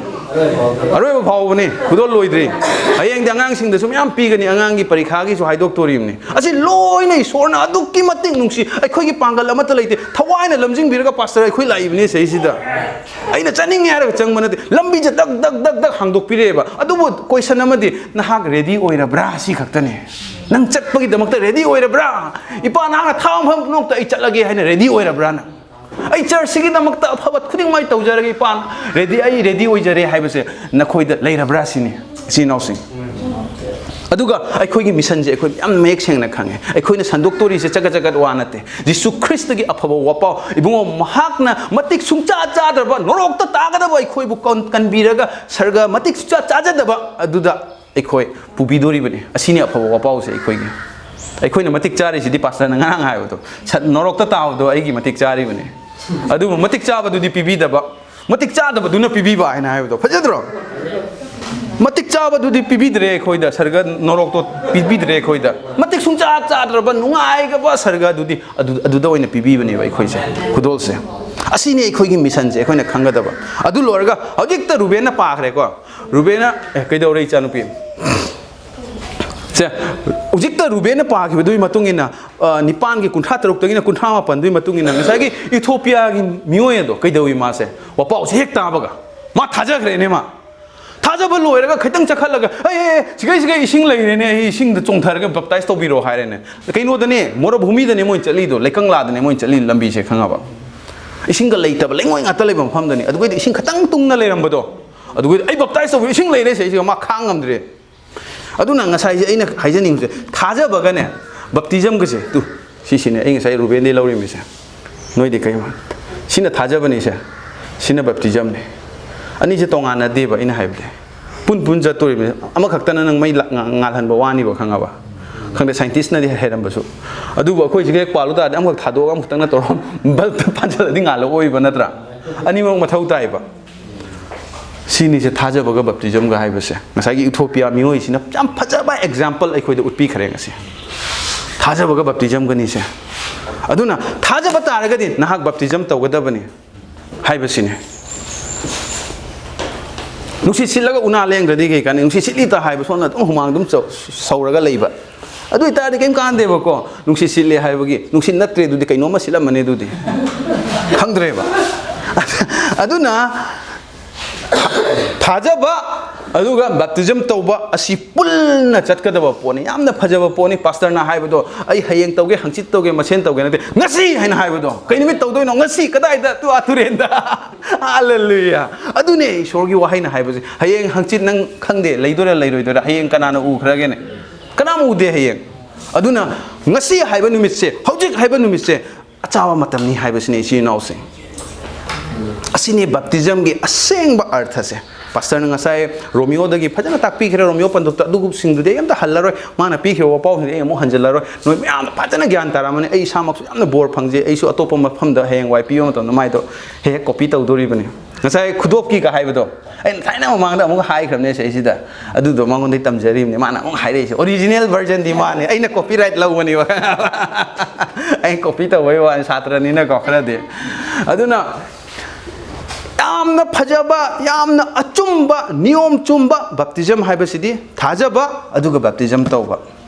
ꯑꯔꯣꯏꯕ ꯐꯥꯎꯕꯅꯤ, ꯈꯨꯗꯣꯜ ꯂꯣꯏꯗ꯭ꯔꯤ꯫ ꯍꯌꯦꯡꯗꯤ ꯑꯉꯥꯡꯁꯤꯡꯗꯁꯨ ꯃꯌꯥꯝ ꯄꯤꯒꯅꯤ, ꯑꯉꯥꯡꯒꯤ ꯄꯔꯤꯈꯥꯒꯤꯁꯨ ꯍꯥꯏꯗꯣꯛꯇꯣꯔꯤꯕꯅꯤ꯫ ꯑꯁꯤ ꯂꯣꯏꯅ ꯏꯁꯣꯔꯅ ꯑꯗꯨꯛꯀꯤ ꯃꯇꯤꯛ ꯅꯨꯡꯁꯤ, ꯑꯩꯈꯣꯏꯒꯤ ꯄꯥꯡꯒꯜ ꯑꯃꯠꯇ ꯂꯩꯇꯦ꯫ ꯊꯋꯥꯏꯅ ꯂꯝꯖꯤꯡꯕꯤꯔꯒ ꯄꯥꯁꯇꯔ ꯑꯩꯈꯣꯏ ꯂꯥꯛꯏꯕꯅꯤ ꯁꯤꯁꯤꯗ꯫ ꯑꯩꯅ ꯆꯠꯅꯤꯡꯉꯦ ꯍꯥꯏꯔꯒ ꯆꯪꯕ ꯅꯠꯇꯦ, ꯂꯝꯕꯤꯁꯦ ꯗꯛ ꯗꯛ ꯗꯛ ꯗꯛ ꯍꯥꯡꯗꯣꯛꯄꯤꯔꯛꯑꯦꯕ꯫ ꯑꯗꯨꯕꯨ ꯀꯣꯏꯁꯟ ꯑꯃꯗꯤ, "ꯅꯍꯥꯛ ꯔꯦꯗꯤ ꯑꯣꯏꯔꯕ꯭ꯔꯥ?" ꯁꯤ ꯈꯛꯇꯅꯦ꯫ ꯅꯪ ꯆꯠꯄꯒꯤꯗꯃꯛꯇ ꯔꯦꯗꯤ ꯑꯣꯏꯔꯕ꯭ꯔꯥ? "ꯏꯄꯥ, ꯅꯍꯥꯛꯅ ꯊꯥ ꯑꯃ ꯐꯥꯎ ꯅꯣꯛꯇ ꯑꯩ ꯆꯠꯂꯒꯦ ꯍꯥꯏꯅ ꯔꯦꯗꯤ ꯑꯣꯏꯔꯕ꯭ꯔꯥ ꯅꯪ? ꯑꯩ ꯆꯔꯆꯁꯤꯒꯤꯗꯃꯛꯇ ꯑꯐꯕ ꯈꯨꯗꯤꯡꯃꯛ ꯑꯩ ꯇꯧꯖꯔꯒꯦ ꯏꯄꯥ, ꯔꯦꯗꯤ, ꯑꯩ ꯔꯦꯗꯤ ꯑꯣꯏꯖꯔꯦ" ꯍꯥꯏꯕꯁꯦ ꯅꯈꯣꯏꯗ ꯂꯩꯔꯕ꯭ꯔꯥ ꯁꯤꯅꯤ, ꯏꯆꯤꯟ ꯏꯅꯥꯎꯁꯤꯡ꯫ ꯑꯗꯨꯒ ꯑꯩꯈꯣꯏꯒꯤ ꯃꯤꯁꯟꯁꯦ ꯑꯩꯈꯣꯏ ꯌꯥꯝ ꯃꯌꯦꯛ ꯁꯦꯡꯅ ꯈꯪꯉꯦ꯫ ꯑꯩꯈꯣꯏꯅ ꯁꯟꯗꯣꯛꯇꯣꯔꯤꯁꯦ ꯆꯒꯠ ꯆꯒꯠ ꯋꯥ ꯅꯠꯇꯦ꯫ ꯖꯤꯁꯨ ꯈ꯭ꯔꯤꯁꯇꯒꯤ ꯑꯐꯕ ꯋꯥꯄꯥꯎ, ꯏꯕꯨꯡꯉꯣ, ꯃꯍꯥꯛꯅ ꯃꯇꯤꯛ ꯁꯨꯡꯆꯥ ꯆꯥꯗ꯭ꯔꯕ, ꯅꯣꯔꯣꯛꯇ ꯇꯥꯒꯗꯕ ꯑꯩꯈꯣꯏꯕꯨ ꯀꯟ-, ꯀꯟꯕꯤꯔꯒ ꯁꯔꯒ ꯃꯇꯤꯛ ꯁꯨꯡꯆꯥ ꯆꯥꯖꯗꯕ ꯑꯗꯨꯗ ꯑꯩꯈꯣꯏ ꯄꯨꯕꯤꯗꯣꯔꯤꯕꯅꯤ꯫ ꯑꯁꯤꯅꯤ ꯑꯐꯕ ꯋꯥꯄꯥꯎꯁꯦ ꯑꯩꯈꯣꯏꯒꯤ꯫ ꯑꯩꯈꯣꯏꯅ ꯃꯇꯤꯛ ꯆꯥꯔꯤꯁꯤꯗꯤ ꯄꯥꯁꯇꯔꯅ ꯉꯔꯥꯡ ꯍꯥꯏꯕꯗꯣ, ꯁꯠ-, ꯅꯣꯔꯣꯛꯇ ꯇꯥꯕꯗꯣ ꯑꯩꯒꯤ ꯃꯇꯤꯛ ꯆꯥꯔꯤꯕꯅꯤ꯫ ꯑꯗꯨꯕꯨ ꯃꯇꯤꯛ ꯆꯥꯕꯗꯨꯗꯤ ꯄꯤꯕꯤꯗꯕ, ꯃꯇꯤꯛ ꯆꯥꯗꯕꯗꯨꯅ ꯄꯤꯕꯤꯕ ꯍꯥꯏꯅ ꯍꯥꯏꯕꯗꯣ ꯐꯖꯗ꯭ꯔꯣ? ꯃꯇꯤꯛ ꯆꯥꯕꯗꯨꯗꯤ ꯄꯤꯕꯤꯗ꯭ꯔꯦ ꯑꯩꯈꯣꯏꯗ, ꯁꯔꯒ ꯅꯣꯔꯣꯛꯇꯣ ꯄꯤꯕꯤꯗ꯭ꯔꯦ ꯑꯩꯈꯣꯏꯗ꯫ ꯃꯇꯤꯛ ꯁꯨꯡꯆꯥ ꯆꯥꯗ꯭ꯔꯕ ꯅꯨꯡꯉꯥꯏꯈ꯭ꯔꯕ ꯁꯔꯒꯗꯨꯗꯤ ꯑꯗꯨ, ꯑꯗꯨꯗ ꯑꯣꯏꯅ ꯄꯤꯕꯤꯕꯅꯦꯕ ꯑꯩꯈꯣꯏꯁꯦ, ꯈꯨꯗꯣꯜꯁꯦ꯫ ꯑꯁꯤꯅꯤ ꯑꯩꯈꯣꯏꯒꯤ ꯃꯤꯁꯟꯁꯦ ꯑꯩꯈꯣꯏꯅ ꯈꯪꯒꯗꯕ꯫ ꯑꯗꯨ ꯂꯣꯏꯔꯒ ꯍꯧꯖꯤꯛꯇ ꯔꯨꯕꯦꯟꯅ ꯄꯥꯈ꯭ꯔꯦꯀꯣ꯫ ꯔꯨꯕꯦꯟꯅ, ꯑꯦ, ꯀꯩꯗꯧꯔꯦ ꯏꯆꯥꯅꯨꯄꯤ? ꯁꯦ, ꯍꯧꯖꯤꯛꯇ ꯔꯨꯕꯦꯟꯅ ꯄꯥꯈꯤꯕꯗꯨꯒꯤ ꯃꯇꯨꯡ ꯏꯟꯅ, ꯑ, ꯅꯤꯄꯥꯟꯒꯤ ꯀꯨꯟꯊ꯭ꯔꯥ ꯇꯔꯨꯛꯇꯒꯤꯅ ꯀꯨꯟꯊ꯭ꯔꯥ ꯃꯥꯄꯟꯗꯨꯒꯤ ꯃꯇꯨꯡ ꯏꯟꯅ ꯉꯁꯥꯏꯒꯤ ꯏꯊꯣꯄꯤꯌꯥꯒꯤ ꯃꯤꯑꯣꯏ ꯑꯗꯣ ꯀꯩꯗꯧꯏ? ꯃꯥꯁꯦ ꯋꯥꯄꯥꯎꯁꯦ ꯍꯦꯛ ꯇꯥꯕꯒ ꯃꯥ ꯊꯥꯖꯈ꯭ꯔꯦꯅꯦ꯫ ꯃꯥ ꯊꯥꯖꯕ ꯂꯣꯏꯔꯒ ꯈꯤꯇꯪ ꯆꯠꯈꯠꯂꯒ, "ꯑꯦ, ꯑꯦ, ꯑꯦ, ꯁꯤꯒꯩ, ꯁꯤꯒꯩ ꯏꯁꯤꯡ ꯂꯩꯔꯦꯅꯦ, ꯑꯩ ꯏꯁꯤꯡꯗ ꯆꯣꯡꯊꯔꯒ ꯕꯞꯇꯥꯏꯁ ꯇꯧꯕꯤꯔꯣ" ꯍꯥꯏꯔꯦꯅꯦ꯫ ꯀꯩꯅꯣꯗꯅꯦ, ꯃꯣꯔꯚꯨꯃꯤꯗꯅꯦ ꯃꯣꯏꯅ ꯆꯠꯂꯤꯗꯣ, ꯂꯩꯀꯪꯂꯥꯗꯅꯦ ꯃꯣꯏꯅ ꯆꯠꯂꯤ ꯂꯝꯕꯤꯁꯦ, ꯈꯪꯉꯕ? ꯏꯁꯤꯡꯒ ꯂꯩꯇꯕ, ꯂꯩꯉꯣꯏ ꯉꯥꯛꯇ ꯂꯩꯕ ꯃꯐꯝꯗꯅꯤ꯫ ꯑꯗꯨꯒꯩꯗꯤ ꯏꯁꯤꯡ ꯈꯤꯇꯪ ꯇꯨꯡꯅ ꯂꯩꯔꯝꯕꯗꯣ, ꯑꯗꯨꯒꯩꯗꯤ, "ꯑꯩ ꯕꯞꯇꯥꯏꯁ ꯇꯧꯕꯤꯔꯣ, ꯏꯁꯤꯡ ꯂꯩꯔꯦ" ꯁꯤꯁꯤꯒ ꯃꯥ ꯈꯥꯡ ꯉꯝꯗ꯭ꯔꯦ꯫ ꯑꯗꯨꯅ ꯉꯁꯥꯏꯁꯦ ꯑꯩꯅ ꯍꯥꯏꯖꯅꯤꯡꯕꯁꯦ, ꯊꯥꯖꯕꯒꯅꯦ, ꯕꯞꯇꯤꯖꯝꯒꯁꯦ, ꯇꯨ, ꯁꯤꯁꯤꯅꯦ ꯑꯩ ꯉꯁꯥꯏ ꯔꯨꯕꯦꯟꯗꯒꯤ ꯂꯧꯔꯤꯃꯤꯁꯦ꯫ ꯅꯣꯏꯗꯤ ꯀꯩ? ꯁꯤꯅ ꯊꯥꯖꯕꯅꯤꯁꯦ, ꯁꯤꯅ ꯕꯞꯇꯤꯖꯝꯅꯤ꯫ ꯑꯅꯤꯁꯦ ꯇꯣꯉꯥꯟꯅꯗꯦꯕ ꯑꯩꯅ ꯍꯥꯏꯕꯗꯤ꯫ ꯄꯨꯟ ꯄꯨꯟ ꯆꯠꯇꯣꯔꯤꯕꯅꯤ꯫ ꯑꯃꯈꯛꯇꯅ ꯅꯪ ꯃꯩ ꯂꯥ-, ꯉꯥ-, ꯉꯥꯜꯍꯟꯕ ꯋꯥꯅꯤꯕ, ꯈꯪꯉꯕ? ꯈꯪꯗꯦ, ꯁꯥꯏꯟꯇꯤꯁꯅꯗꯤ ꯍꯩꯔꯝꯕꯁꯨ꯫ ꯑꯗꯨꯕꯨ ꯑꯩꯈꯣꯏꯁꯤꯒ ꯍꯦꯛ ꯄꯥꯜꯂꯨ ꯇꯥꯔꯗꯤ, ꯑꯃꯈꯛ ꯊꯥꯗꯣꯛꯑꯒ ꯑꯃꯈꯛꯇꯪꯅ ꯇꯧꯔꯣ, ꯕꯜꯕꯇ ꯄꯥꯟꯁꯤꯜꯂꯗꯤ ꯉꯥꯜꯂꯛꯑꯣꯏꯕ, ꯅꯠꯇ꯭ꯔꯥ? ꯑꯅꯤꯃꯛ ꯃꯊꯧ ꯇꯥꯏꯕ꯫ ꯁꯤꯅꯤꯁꯦ ꯊꯥꯖꯕꯒ ꯕꯞꯇꯤꯖꯝꯒ ꯍꯥꯏꯕꯁꯦ꯫ ꯉꯁꯥꯏꯒꯤ ꯏꯊꯣꯄꯤꯌꯥ ꯃꯤꯑꯣꯏꯁꯤꯅ ꯌꯥꯝ ꯐꯖꯕ ꯑꯦꯛꯖꯥꯝꯄꯜ ꯑꯩꯈꯣꯏꯗ ꯎꯠꯄꯤꯈ꯭ꯔꯦ ꯉꯁꯤ꯫ ꯊꯥꯖꯕꯒ ꯕꯞꯇꯤꯖꯝꯒꯅꯤꯁꯦ꯫ ꯑꯗꯨꯅ ꯊꯥꯖꯕ ꯇꯥꯔꯒꯗꯤ ꯅꯍꯥꯛ ꯕꯞꯇꯤꯖꯝ ꯇꯧꯒꯗꯕꯅꯤ ꯍꯥꯏꯕꯁꯤꯅꯤ꯫ ꯅꯨꯡꯁꯤꯠ ꯁꯤꯠꯂꯒ ꯎꯅꯥ ꯂꯦꯡꯗ꯭ꯔꯗꯤ ꯀꯩ ꯀꯥꯟꯅꯩ? ꯅꯨꯡꯁꯤꯠ ꯁꯤꯠꯂꯤ ꯇ ꯍꯥꯏꯕ, ꯁꯣꯝꯅ ꯑꯗꯨꯝ ꯍꯨꯃꯥꯡ ꯑꯗꯨꯝ ꯆꯧ-, ꯁꯧꯔꯒ ꯂꯩꯕ꯫ ꯑꯗꯨ ꯑꯣꯏꯇꯥꯔꯗꯤ ꯀꯩꯝ ꯀꯥꯟꯗꯦꯕꯀꯣ꯫ ꯅꯨꯡꯁꯤꯠ ꯁꯤꯠꯂꯦ ꯍꯥꯏꯕꯒꯤ, ꯅꯨꯡꯁꯤꯠ ꯅꯠꯇ꯭ꯔꯦ ꯑꯗꯨꯗꯤ, ꯀꯩꯅꯣꯝꯃ ꯁꯤꯠꯂꯝꯃꯅꯤ ꯑꯗꯨꯗꯤ꯫ ꯈꯪꯗ꯭ꯔꯦꯕ꯫ ꯑꯗꯨꯅ ꯊꯥꯖꯕ ꯑꯗꯨꯒ ꯕꯞꯇꯤꯖꯝ ꯇꯧꯕ ꯑꯁꯤ ꯄꯨꯟꯅ ꯆꯠꯀꯗꯕ ꯄꯣꯠꯅꯤ꯫ ꯌꯥꯝꯅ ꯐꯖꯕ ꯄꯣꯠꯅꯤ꯫ ꯄꯥꯁꯇꯔꯅ ꯍꯥꯏꯕꯗꯣ, "ꯑꯩ ꯍꯌꯦꯡ ꯇꯧꯒꯦ, ꯍꯪꯆꯤꯠ ꯇꯧꯒꯦ, ꯃꯁꯦꯟ ꯇꯧꯒꯦ" ꯅꯠꯇꯦ, "ꯉꯁꯤ" ꯍꯥꯏꯅ ꯍꯥꯏꯕꯗꯣ꯫ ꯀꯩ ꯅꯨꯃꯤꯠ ꯇꯧꯗꯣꯏꯅꯣ? ꯉꯁꯤ꯫ ꯀꯗꯥꯏꯗ? ꯇꯨ ꯑꯥ ꯇꯨꯔꯦꯟꯗ꯫ ꯍꯜꯂꯦꯂꯨꯌꯥ! ꯑꯗꯨꯅꯦ ꯏꯁꯣꯔꯒꯤ ꯋꯥꯍꯩꯅ ꯍꯥꯏꯕꯁꯦ꯫ ꯍꯌꯦꯡ ꯍꯪꯆꯤꯠ ꯅꯪ ꯈꯪꯗꯦ, ꯂꯩꯗꯣꯏꯔꯥ ꯂꯩꯔꯣꯏꯗꯣꯏꯔꯥ? ꯍꯌꯦꯡ ꯀꯅꯥꯅ ꯎꯈ꯭ꯔꯒꯦꯅꯦ? ꯀꯅꯥꯝ ꯎꯗꯦ ꯍꯌꯦꯡ꯫ ꯑꯗꯨꯅ ꯉꯁꯤ ꯍꯥꯏꯕ ꯅꯨꯃꯤꯠꯁꯦ, ꯍꯧꯖꯤꯛ ꯍꯥꯏꯕ ꯅꯨꯃꯤꯠꯁꯦ ꯑꯆꯥꯕ ꯃꯇꯝꯅꯤ ꯍꯥꯏꯕꯁꯤꯅꯤ, ꯏꯆꯤꯟ ꯏꯅꯥꯎꯁꯤꯡ꯫ ꯑꯁꯤꯅꯤ ꯕꯞꯇꯤꯖꯝꯒꯤ ꯑꯁꯦꯡꯕ ꯑꯔꯊꯁꯦ꯫ ꯄꯥꯁꯇꯔꯅ ꯉꯁꯥꯏ ꯔꯣꯃꯤꯌꯣꯗꯒꯤ ꯐꯖꯅ ꯇꯥꯛꯄꯤꯈ꯭ꯔꯦ꯫ ꯔꯣꯃꯤꯌꯣ ꯄꯟꯗꯨꯞꯇ ꯑꯗꯨꯒꯨꯝꯕꯁꯤꯡꯗꯨꯗꯤ ꯑꯩ ꯑꯝꯇ ꯍꯜꯂꯔꯣꯏ꯫ ꯃꯥꯅ ꯄꯤꯈ꯭ꯔꯤꯕ ꯋꯥꯄꯥꯎꯁꯤꯡꯗꯤ ꯑꯩ ꯑꯃꯨꯛ ꯍꯟꯖꯤꯜꯂꯔꯣꯏ꯫ ꯅꯣꯏ ꯃꯌꯥꯝꯅ ꯐꯖꯅ ꯒ꯭ꯌꯥꯟ ꯇꯥꯔꯝꯃꯅꯤ꯫ ꯑꯩ ꯏꯁꯥꯃꯛꯁꯨ ꯌꯥꯝꯅ ꯕꯣꯔ ꯐꯪꯖꯩ꯫ ꯑꯩꯁꯨ ꯑꯇꯣꯞꯄ ꯃꯐꯝꯗ ꯍꯌꯦꯡꯋꯥꯏ ꯄꯤꯕ ꯃꯇꯝꯗ ꯃꯥꯏꯗꯣ ꯍꯦꯛ ꯍꯦꯛ ꯀꯣꯄꯤ ꯇꯧꯗꯣꯔꯤꯕꯅꯤ꯫ ꯉꯁꯥꯏ ꯈꯨꯗꯣꯞꯀꯤꯒ ꯍꯥꯏꯕꯗꯣ, ꯑꯩꯅ ꯊꯥꯏꯅ ꯃꯃꯥꯡꯗ ꯑꯃꯨꯛ ꯍꯥꯏꯈ꯭ꯔꯕꯅꯦ ꯁꯤꯁꯤꯗ꯫ ꯑꯗꯨꯗꯣ ꯃꯉꯣꯟꯗꯒꯤ ꯇꯝꯖꯔꯤꯕꯅꯤ, ꯃꯥꯅ ꯑꯃꯨꯛ ꯍꯥꯏꯔꯛꯏꯁꯦ꯫ ꯑꯣꯔꯤꯖꯤꯅꯦꯜ ꯚꯔꯖꯟꯗꯤ ꯃꯥꯅꯦ, ꯑꯩꯅ ꯀꯣꯄꯤꯔꯥꯏꯠ ꯂꯧꯕꯅꯦꯕ꯫ ꯑꯩ ꯀꯣꯄꯤ ꯇꯧꯕꯩ ꯋꯥꯅꯤ, ꯁꯥꯇ꯭ꯔꯅꯤꯅꯀꯣ ꯈꯔꯗꯤ꯫ ꯑꯗꯨꯅ ꯌꯥꯝꯅ ꯐꯖꯕ, ꯌꯥꯝꯅ ꯑꯆꯨꯝꯕ, ꯅꯤꯌꯣꯝ ꯆꯨꯝꯕ ꯕꯞꯇꯤꯖꯝ ꯍꯥꯏꯕꯁꯤꯗꯤ ꯊꯥꯖꯕ ꯑꯗꯨꯒ ꯕꯞꯇꯤꯖꯝ ꯇꯧꯕ꯫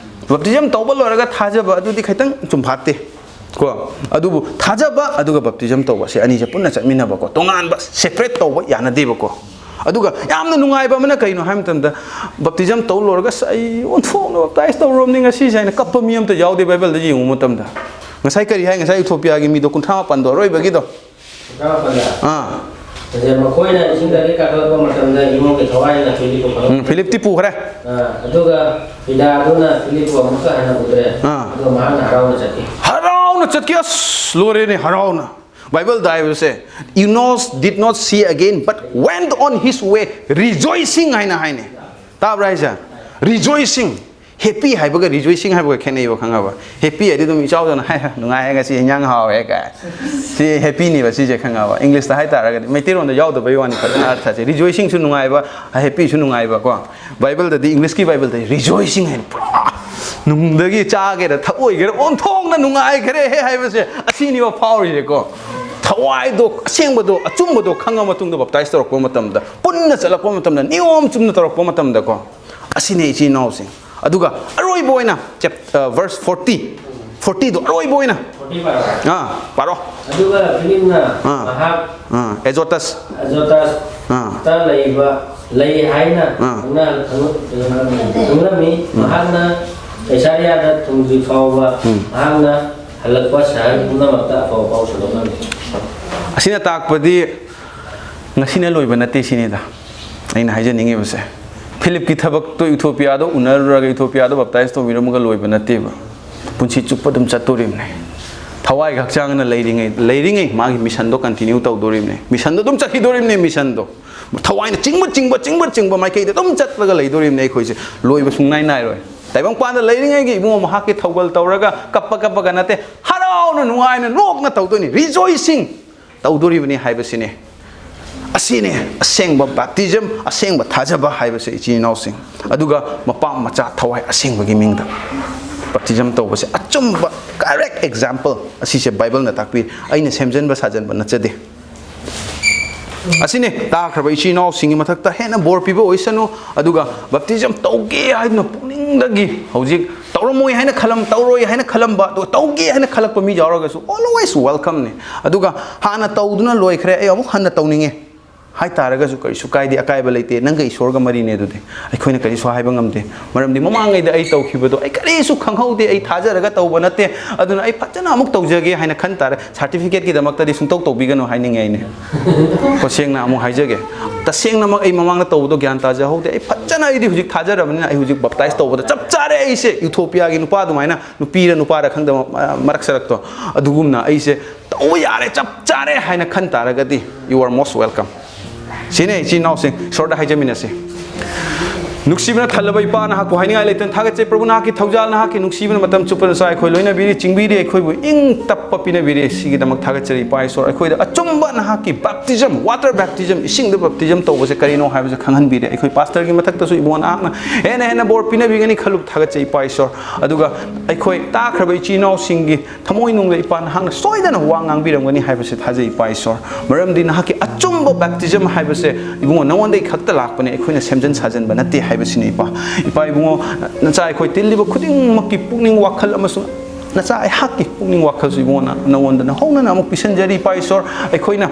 ꯕꯞꯇꯤꯖꯝ ꯇꯧꯕ ꯂꯣꯏꯔꯒ ꯊꯥꯖꯕ ꯑꯗꯨꯗꯤ ꯈꯤꯇꯪ ꯆꯨꯝꯐꯥꯠꯇꯦ꯫ ꯀꯣ, ꯑꯗꯨꯕꯨ ꯊꯥꯖꯕ ꯑꯗꯨꯒ ꯕꯞꯇꯤꯖꯝ ꯇꯧꯕ, ꯁꯤ ꯑꯅꯤꯁꯦ ꯄꯨꯟꯅ ꯆꯠꯃꯤꯟꯅꯕꯀꯣ, ꯇꯣꯉꯥꯟꯕ ꯁꯦꯄꯔꯦꯠ ꯇꯧꯕ ꯌꯥꯅꯗꯦꯕꯀꯣ꯫ ꯑꯗꯨꯒ ꯌꯥꯝꯅ ꯅꯨꯡꯉꯥꯏꯕ ꯑꯃꯅ ꯀꯩꯅꯣ ꯍꯥꯏꯕ ꯃꯇꯝꯗ, ꯕꯞꯇꯤꯖꯝ ꯇꯧ ꯂꯣꯏꯔꯒ "ꯑꯁ, ꯑꯩ ꯑꯣꯟꯊꯣꯛꯅ ꯕꯞꯇꯥꯏꯁ ꯇꯧꯔꯨꯔꯕꯅꯤ ꯉꯁꯤꯁꯦ" ꯍꯥꯏꯅ ꯀꯞꯄ ꯃꯤ ꯑꯝꯇ ꯌꯥꯎꯗꯦ ꯕꯥꯏꯕꯜꯗ ꯌꯦꯡꯉꯨ ꯃꯇꯝꯗ꯫ ꯉꯁꯥꯏ ꯀꯔꯤ ꯍꯥꯏ? ꯉꯁꯥꯏ ꯏꯊꯣꯄꯤꯌꯥꯒꯤ ꯃꯤꯗꯣ ꯀꯨꯟꯊ꯭ꯔꯥ ꯃꯥꯄꯟꯗꯣ, ꯑꯔꯣꯏꯕꯒꯤ ꯀꯨꯟꯊ꯭ꯔꯥ ꯃꯥꯄꯟꯗ꯫ ꯑꯥ꯫ ꯑꯗ ꯃꯈꯣꯏꯅ ꯏꯁꯤꯡꯗꯒꯤ ꯀꯥꯈꯠꯂꯛꯄ ꯃꯇꯝꯗ ꯏꯃꯣꯒꯤ ꯊꯋꯥꯏꯅ ꯐꯤꯂꯤꯞꯄꯨ ꯀꯧꯔꯛꯈꯤ꯫ ꯎꯝ, ꯐꯤꯂꯤꯞꯇꯤ ꯄꯨꯈ꯭ꯔꯦ꯫ ꯑꯥ, ꯑꯗꯨꯒ ꯄꯤꯂꯥꯗꯨꯅ ꯐꯤꯂꯤꯞꯄꯨ ꯑꯃꯨꯛꯀ ꯍꯟꯅ ꯎꯗ꯭ꯔꯦ꯫ ꯑꯥ꯫ ꯑꯗꯨꯒ ꯃꯍꯥꯛꯅ ꯍꯔꯥꯎꯅ ꯆꯠꯈꯤ꯫ ꯍꯔꯥꯎꯅ ꯆꯠꯈꯤ꯫ ꯑꯁ, ꯂꯣꯏꯔꯦꯅꯦ, ꯍꯔꯥꯎꯅ꯫ ꯕꯥꯏꯕꯜꯗ ꯍꯥꯏꯕꯁꯦ, "Enos did not see again, but went on his way rejoicing" ꯍꯥꯏꯅ ꯍꯥꯏꯅꯦ꯫ ꯇꯥꯕ꯭ꯔꯥ ꯍꯥꯏꯁꯦ? Rejoicing꯫ ꯍꯦꯄꯤ ꯍꯥꯏꯕꯒ ꯔꯤꯖꯣꯏꯁꯤꯡ ꯍꯥꯏꯕꯒ ꯈꯦꯠꯅꯩꯕ, ꯈꯪꯉꯕ? ꯍꯦꯄꯤ ꯍꯥꯏꯗꯤ ꯑꯗꯨꯝ ꯏꯆꯥꯎꯗꯅ "ꯍꯥꯏ, ꯍꯥꯏ, ꯅꯨꯡꯉꯥꯏ, ꯉꯁꯤ ꯏꯟꯖꯥꯡ ꯍꯥꯎꯋꯦ" ꯀꯥꯏ꯫ ꯁꯤ ꯍꯦꯄꯤꯅꯦꯕ ꯁꯤꯁꯦ, ꯈꯪꯉꯕ? ꯏꯪꯂꯤꯁꯇ ꯍꯥꯏꯇꯥꯔꯒꯗꯤ, ꯃꯩꯇꯩꯂꯣꯟꯗ ꯌꯥꯎꯗꯕꯩ ꯋꯥꯅꯤ, ꯐꯖꯅ ꯑꯔꯊꯁꯦ꯫ ꯔꯤꯖꯣꯏꯁꯤꯡꯁꯨ ꯅꯨꯡꯉꯥꯏꯕ, ꯍꯦꯄꯤꯁꯨ ꯅꯨꯡꯉꯥꯏꯕ ꯀꯣ꯫ ꯕꯥꯏꯕꯜꯗꯗꯤ, ꯏꯪꯂꯤꯁꯀꯤ ꯕꯥꯏꯕꯜꯗꯗꯤ ꯔꯤꯖꯣꯏꯁꯤꯡ ꯍꯥꯏꯅ ꯄꯨꯔꯥ ꯅꯨꯡꯗꯒꯤ ꯆꯥꯒꯦꯔꯥ ꯊꯛꯑꯣꯏꯒꯦꯔꯥ ꯑꯣꯟꯊꯣꯛꯅ ꯅꯨꯡꯉꯥꯏꯈ꯭ꯔꯦꯍꯦ ꯍꯥꯏꯕꯁꯦ ꯑꯁꯤꯅꯤꯕ ꯐꯥꯎꯔꯤꯁꯦꯀꯣ꯫ ꯊꯋꯥꯏꯗꯣ, ꯑꯁꯦꯡꯕꯗꯣ, ꯑꯆꯨꯝꯕꯗꯣ ꯈꯪꯉ ꯃꯇꯨꯡꯗ ꯕꯞꯇꯥꯏꯁ ꯇꯧꯔꯛꯄ ꯃꯇꯝꯗ, ꯄꯨꯟꯅ ꯆꯠꯂꯛꯄ ꯃꯇꯝꯗ, ꯅꯤꯌꯣꯝ ꯆꯨꯝꯅ ꯇꯧꯔꯛꯄ ꯃꯇꯝꯗꯀꯣ, ꯑꯁꯤꯅꯦ, ꯏꯆꯤꯟ ꯏꯅꯥꯎꯁꯤꯡ꯫ ꯑꯗꯨꯒ ꯑꯔꯣꯏꯕ ꯑꯣꯏꯅ ꯆꯦꯞ-, ꯑ, ꯚꯔꯁ ꯐꯣꯔꯇꯤ, ꯐꯣꯔꯇꯤꯗꯣ ꯑꯔꯣꯏꯕ ꯑꯣꯏꯅ꯫ ꯐꯣꯔꯇꯤ ꯄꯥꯔꯣ꯫ ꯑꯥ, ꯄꯥꯔꯣ꯫ ꯑꯗꯨꯒ ꯐꯤꯂꯤꯞꯅ ꯑꯥ꯫ ꯃꯍꯥꯛ ꯑꯥ, ꯑꯦꯖꯣꯇꯁ꯫ ꯑꯥ꯫ ꯑꯦꯖꯣꯇꯁꯇ ꯂꯩꯕ, ꯂꯩ ꯍꯥꯏꯅ ꯑꯥ꯫ ꯈꯪꯅ-, ꯈꯪ-, ꯈꯪꯂꯝꯃꯤ꯫ ꯎꯝ꯫ ꯃꯍꯥꯛꯅ ꯀꯩꯁꯥꯔꯤꯌꯥꯗ ꯊꯨꯡꯗ꯭ꯔꯤ ꯐꯥꯎꯕ ꯎꯝ꯫ ꯃꯍꯥꯛꯅ ꯍꯜꯂꯛꯄ ꯁꯍꯔ ꯄꯨꯝꯅꯃꯛꯇ ꯑꯐꯕ ꯄꯥꯎ ꯁꯟꯗꯣꯛꯂꯝꯃꯤ꯫ ꯑꯁꯤꯅ ꯇꯥꯛꯄꯗꯤ ꯉꯁꯤꯅ ꯂꯣꯏꯕ ꯅꯠꯇꯦ ꯁꯤꯅꯤꯗ ꯑꯩꯅ ꯍꯥꯏꯖꯅꯤꯡꯉꯤꯕꯁꯦ꯫ ꯐꯤꯂꯤꯞꯀꯤ ꯊꯕꯛꯇꯣ ꯏꯊꯣꯄꯤꯌꯥꯗꯣ ꯎꯅꯔꯨꯔꯒ ꯏꯊꯣꯄꯤꯌꯥꯗꯣ ꯕꯞꯇꯥꯏꯁ ꯇꯧꯕꯤꯔꯝꯃꯒ ꯂꯣꯏꯕ ꯅꯠꯇꯦꯕ꯫ ꯄꯨꯟꯁꯤ ꯆꯨꯞꯄ ꯑꯗꯨꯝ ꯆꯠꯇꯣꯔꯤꯕꯅꯦ꯫ ꯊꯋꯥꯏꯒ ꯍꯛꯆꯥꯡꯒꯅ ꯂꯩꯔꯤꯉꯩ, ꯂꯩꯔꯤꯉꯩ ꯃꯥꯒꯤ ꯃꯤꯁꯟꯗꯣ ꯀꯟꯇꯤꯅ꯭ꯌꯨ ꯇꯧꯗꯣꯔꯤꯕꯅꯦ꯫ ꯃꯤꯁꯟꯗꯣ ꯑꯗꯨꯝ ꯆꯠꯈꯤꯗꯣꯔꯤꯕꯅꯦ, ꯃꯤꯁꯟꯗꯣ꯫ ꯊꯋꯥꯏꯅ ꯆꯤꯡꯕ, ꯆꯤꯡꯕ, ꯆꯤꯡꯕ, ꯆꯤꯡꯕ ꯃꯥꯏꯀꯩꯗ ꯑꯗꯨꯝ ꯆꯠꯂꯒ ꯂꯩꯗꯣꯔꯤꯕꯅꯦ ꯑꯩꯈꯣꯏꯁꯦ꯫ ꯂꯣꯏꯕ ꯁꯨꯡꯅꯥꯏ ꯅꯥꯏꯔꯣꯏ꯫ ꯇꯥꯏꯕꯪꯄꯥꯟꯗ ꯂꯩꯔꯤꯉꯩꯒꯤ ꯏꯕꯨꯡꯉꯣ ꯃꯍꯥꯛꯀꯤ ꯊꯧꯒꯜ ꯇꯧꯔꯒ ꯀꯞꯄ ꯀꯞꯄꯒ ꯅꯠꯇꯦ, ꯍꯔꯥꯎꯅ ꯅꯨꯡꯉꯥꯏꯅ ꯅꯣꯛꯅ ꯇꯧꯗꯣꯏꯅꯤ, ꯔꯤꯖꯣꯏꯁꯤꯡ ꯇꯧꯗꯣꯔꯤꯕꯅꯤ ꯍꯥꯏꯕꯁꯤꯅꯤ꯫ ꯑꯁꯤꯅꯤ ꯑꯁꯦꯡꯕ baptism, ꯑꯁꯦꯡꯕ ꯊꯥꯖꯕ ꯍꯥꯏꯕꯁꯦ, ꯏꯆꯤꯟ ꯏꯅꯥꯎꯁꯤꯡ꯫ ꯑꯗꯨꯒ ꯃꯄꯥ ꯃꯆꯥ ꯊꯋꯥꯏ ꯑꯁꯦꯡꯕꯒꯤ ꯃꯤꯡꯗ baptism ꯇꯧꯕꯁꯦ ꯑꯆꯨꯝꯕ direct example ꯑꯁꯤꯁꯦ ꯕꯥꯏꯕꯜꯅ ꯇꯥꯛꯄꯤ꯫ ꯑꯩꯅ ꯁꯦꯝꯖꯤꯟꯕ ꯁꯥꯖꯟꯕ ꯅꯠꯆꯗꯦ꯫ ꯑꯁꯤꯅꯤ ꯇꯥꯈ꯭ꯔꯕ ꯏꯆꯤꯟ ꯏꯅꯥꯎꯁꯤꯡꯒꯤ ꯃꯊꯛꯇ ꯍꯦꯟꯅ ꯕꯣꯔ ꯄꯤꯕ ꯑꯣꯏꯁꯅꯨ꯫ ꯑꯗꯨꯒ baptism ꯇꯧꯒꯦ ꯍꯥꯏꯗꯨꯅ ꯄꯨꯛꯅꯤꯡꯗꯒꯤ ꯍꯧꯖꯤꯛ ꯇꯧꯔꯝꯃꯣꯏ ꯍꯥꯏꯅ ꯈꯜꯂꯝ ꯇꯧꯔꯣꯏ ꯍꯥꯏꯅ ꯈꯜꯂꯝꯕ, ꯑꯗꯨꯒ ꯇꯧꯒꯦ ꯍꯥꯏꯅ ꯈꯜꯂꯛꯄ ꯃꯤ ꯌꯥꯎꯔꯒꯁꯨ always welcome ꯅꯤ꯫ ꯑꯗꯨꯒ ꯍꯥꯟꯅ ꯇꯧꯗꯨꯅ ꯂꯣꯏꯈ꯭ꯔꯦ, ꯑꯩ ꯑꯃꯨꯛ ꯍꯟꯅ ꯇꯧꯅꯤꯡꯉꯦ ꯍꯥꯏꯇꯥꯔꯒꯁꯨ ꯀꯔꯤꯁꯨ ꯀꯥꯏꯗꯦ, ꯑꯀꯥꯏꯕ ꯂꯩꯇꯦ꯫ ꯅꯪꯒ ꯏꯁꯣꯔꯒ ꯃꯔꯤꯅꯦ ꯑꯗꯨꯗꯤ꯫ ꯑꯩꯈꯣꯏꯅ ꯀꯔꯤꯁꯨ ꯍꯥꯏꯕ ꯉꯝꯗꯦ꯫ ꯃꯔꯝꯗꯤ ꯃꯃꯥꯡꯉꯩꯗ ꯑꯩ ꯇꯧꯈꯤꯕꯗꯣ ꯑꯩ ꯀꯔꯤꯁꯨ ꯈꯪꯍꯧꯗꯦ, ꯑꯩ ꯊꯥꯖꯔꯒ ꯇꯧꯕ ꯅꯠꯇꯦ꯫ ꯑꯗꯨꯅ ꯑꯩ ꯐꯖꯅ ꯑꯃꯨꯛ ꯇꯧꯖꯒꯦ ꯍꯥꯏꯅ ꯈꯟ ꯇꯥꯔꯦ꯫ Certificate ꯀꯤꯗꯃꯛꯇꯗꯤ ꯁꯨꯡꯇꯧ ꯇꯧꯕꯤꯒꯅꯨ ꯍꯥꯏꯅꯤꯡꯉꯦ ꯑꯩꯅ꯫ ꯀꯣ, ꯁꯦꯡꯅ ꯑꯃꯨꯛ ꯍꯥꯏꯖꯒꯦ, ꯇꯁꯦꯡꯅꯃꯛ ꯑꯩ ꯃꯃꯥꯡꯗ ꯇꯧꯕꯗꯣ ꯒ꯭ꯌꯥꯟ ꯇꯥꯖꯍꯧꯗꯦ꯫ ꯑꯩ ꯐꯖꯅ, ꯑꯩꯗꯤ ꯍꯧꯖꯤꯛ ꯊꯥꯖꯔꯕꯅꯤꯅ ꯑꯩ ꯍꯧꯖꯤꯛ baptize ꯇꯧꯕꯗ ꯆꯞ ꯆꯥꯔꯦ꯫ ꯑꯩꯁꯦ ꯏꯊꯣꯄꯤꯌꯥꯒꯤ ꯅꯨꯄꯥ ꯑꯗꯨꯃꯥꯏꯅ, ꯅꯨꯄꯤꯔ ꯅꯨꯄꯥꯔ ꯈꯪꯗꯕ, ꯑ, ꯃꯔꯛ ꯁꯔꯛꯇꯣ ꯑꯗꯨꯒꯨꯝꯅ ꯑꯩꯁꯦ ꯇꯧꯕ ꯌꯥꯔꯦ, ꯆꯞ ꯆꯥꯔꯦ ꯍꯥꯏꯅ ꯈꯟ ꯇꯥꯔꯒꯗꯤ, you are most welcome꯫ ꯁꯤꯅꯦ ꯏꯆꯤꯟ ꯏꯅꯥꯎꯁꯤꯡ, ꯏꯁꯣꯔꯗ ꯍꯥꯏꯖꯃꯤꯟꯅꯁꯤ꯫ ꯅꯨꯡꯁꯤꯕꯅ ꯊꯜꯂꯕ ꯏꯄꯥ, ꯅꯍꯥꯛꯄꯨ ꯍꯥꯏꯅꯤꯡꯉꯥꯏ ꯂꯩꯇꯅ ꯊꯥꯒꯠꯆꯩ꯫ ꯄ꯭ꯔꯚꯨ, ꯅꯍꯥꯛꯀꯤ ꯊꯧꯖꯥꯜ, ꯅꯍꯥꯛꯀꯤ ꯅꯨꯡꯁꯤꯕꯅ ꯃꯇꯝ ꯆꯨꯞꯄꯗ ꯆꯥꯏ ꯑꯩꯈꯣꯏ ꯂꯣꯏꯅꯕꯤꯔꯤ, ꯆꯤꯡꯕꯤꯔꯤ, ꯑꯩꯈꯣꯏꯕꯨ ꯏꯪ ꯇꯞꯄ ꯄꯤꯅꯕꯤꯔꯤ꯫ ꯁꯤꯒꯤꯗꯃꯛ ꯊꯥꯒꯠꯆꯔꯤ ꯏꯄꯥ ꯏꯁꯣꯔ꯫ ꯑꯩꯈꯣꯏꯗ ꯑꯆꯨꯝꯕ ꯅꯍꯥꯛꯀꯤ baptism, water baptism, ꯏꯁꯤꯡꯗ baptism ꯇꯧꯕꯁꯦ ꯀꯔꯤꯅꯣ ꯍꯥꯏꯕꯁꯦ ꯈꯪꯍꯟꯕꯤꯔꯦ꯫ ꯑꯩꯈꯣꯏ ꯄꯥꯁꯇꯔꯒꯤ ꯃꯊꯛꯇꯁꯨ ꯏꯕꯨꯡꯉꯣ ꯅꯍꯥꯛꯅ ꯍꯦꯟꯅ ꯍꯦꯟꯅ ꯕꯣꯔ ꯄꯤꯅꯕꯤꯒꯅꯤ ꯈꯜꯂꯨ ꯊꯥꯒꯠꯆꯩ ꯏꯄꯥ ꯏꯁꯣꯔ꯫ ꯑꯗꯨꯒ ꯑꯩꯈꯣꯏ ꯇꯥꯈ꯭ꯔꯕ ꯏꯆꯤꯟ ꯏꯅꯥꯎꯁꯤꯡꯒꯤ ꯊꯃꯣꯏꯅꯨꯡꯗ ꯏꯄꯥ ꯅꯍꯥꯛꯅ ꯁꯣꯏꯗꯅ ꯋꯥ ꯉꯥꯡꯕꯤꯔꯝꯒꯅꯤ ꯍꯥꯏꯕꯁꯦ ꯊꯥꯖꯩ ꯏꯄꯥ ꯏꯁꯣꯔ꯫ ꯃꯔꯝꯗꯤ ꯅꯍꯥꯛꯀꯤ ꯑꯆꯨꯝꯕ baptism ꯍꯥꯏꯕꯁꯦ ꯏꯕꯨꯡꯉꯣ ꯅꯉꯣꯟꯗꯒꯤ ꯈꯛꯇ ꯂꯥꯛꯄꯅꯦ, ꯑꯩꯈꯣꯏꯅ ꯁꯦꯝꯖꯤꯟ ꯁꯥꯖꯤꯟꯕ ꯅꯠꯇꯦ ꯍꯥꯏꯕꯁꯤꯅꯤ ꯏꯄꯥ꯫ ꯏꯄꯥ ꯏꯕꯨꯡꯉꯣ, ꯅꯆꯥ ꯑꯩꯈꯣꯏ ꯇꯤꯜꯂꯤꯕ ꯈꯨꯗꯤꯡꯃꯛꯀꯤ ꯄꯨꯛꯅꯤꯡ ꯋꯥꯈꯜ ꯑꯃꯁꯨꯡ ꯅꯆꯥ ꯑꯩꯍꯥꯛꯀꯤ ꯄꯨꯛꯅꯤꯡ ꯋꯥꯈꯜꯁꯨ ꯏꯕꯨꯡꯉꯣ ꯅ-, ꯅꯉꯣꯟꯗ ꯅꯧꯍꯧꯅꯅ ꯑꯃꯨꯛ ꯄꯤꯁꯤꯟꯖꯔꯤ ꯏꯄꯥ ꯏꯁꯣꯔ꯫ ꯑꯩꯈꯣꯏꯅ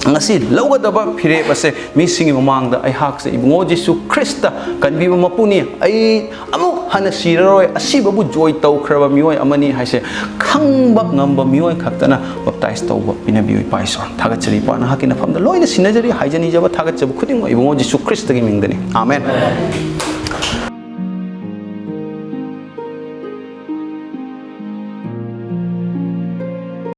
ꯉꯁꯤ ꯂꯧꯒꯗꯕ ꯐꯤꯔꯦꯞ ꯑꯁꯦ ꯃꯤꯁꯤꯡꯒꯤ ꯃꯃꯥꯡꯗ ꯑꯩꯍꯥꯛꯁꯦ ꯏꯕꯨꯡꯉꯣ ꯖꯤꯁꯨ ꯈ꯭ꯔꯤꯁꯇ ꯀꯟꯕꯤꯕ ꯃꯄꯨꯅꯤ, ꯑꯩ ꯑꯃꯨꯛ ꯍꯟꯅ ꯁꯤꯔꯔꯣꯏ, ꯑꯁꯤꯕꯕꯨ ꯖꯣꯏ ꯇꯧꯈ꯭ꯔꯕ ꯃꯤꯑꯣꯏ ꯑꯃꯅꯤ ꯍꯥꯏꯁꯦ ꯈꯪꯕ ꯉꯝꯕ ꯃꯤꯑꯣꯏ ꯈꯛꯇꯅ baptize ꯇꯧꯕ ꯄꯤꯅꯕꯤꯌꯨ ꯏꯄꯥ ꯏꯁꯣꯔ꯫ ꯊꯥꯒꯠꯆꯔꯤ ꯏꯄꯥ, ꯅꯍꯥꯛꯀꯤ ꯅꯐꯝꯗ ꯂꯣꯏꯅ ꯁꯤꯟꯅꯖꯔꯤ, ꯍꯥꯏꯖꯅꯤꯡꯖꯕ ꯊꯥꯒꯠꯆꯕ ꯈꯨꯗꯤꯡꯃꯛ ꯏꯕꯨꯡꯉꯣ ꯖꯤꯁꯨ ꯈ꯭ꯔꯤꯁꯇꯒꯤ ꯃꯤꯡꯗꯅꯤ꯫ ꯑꯥꯃꯦꯟ꯫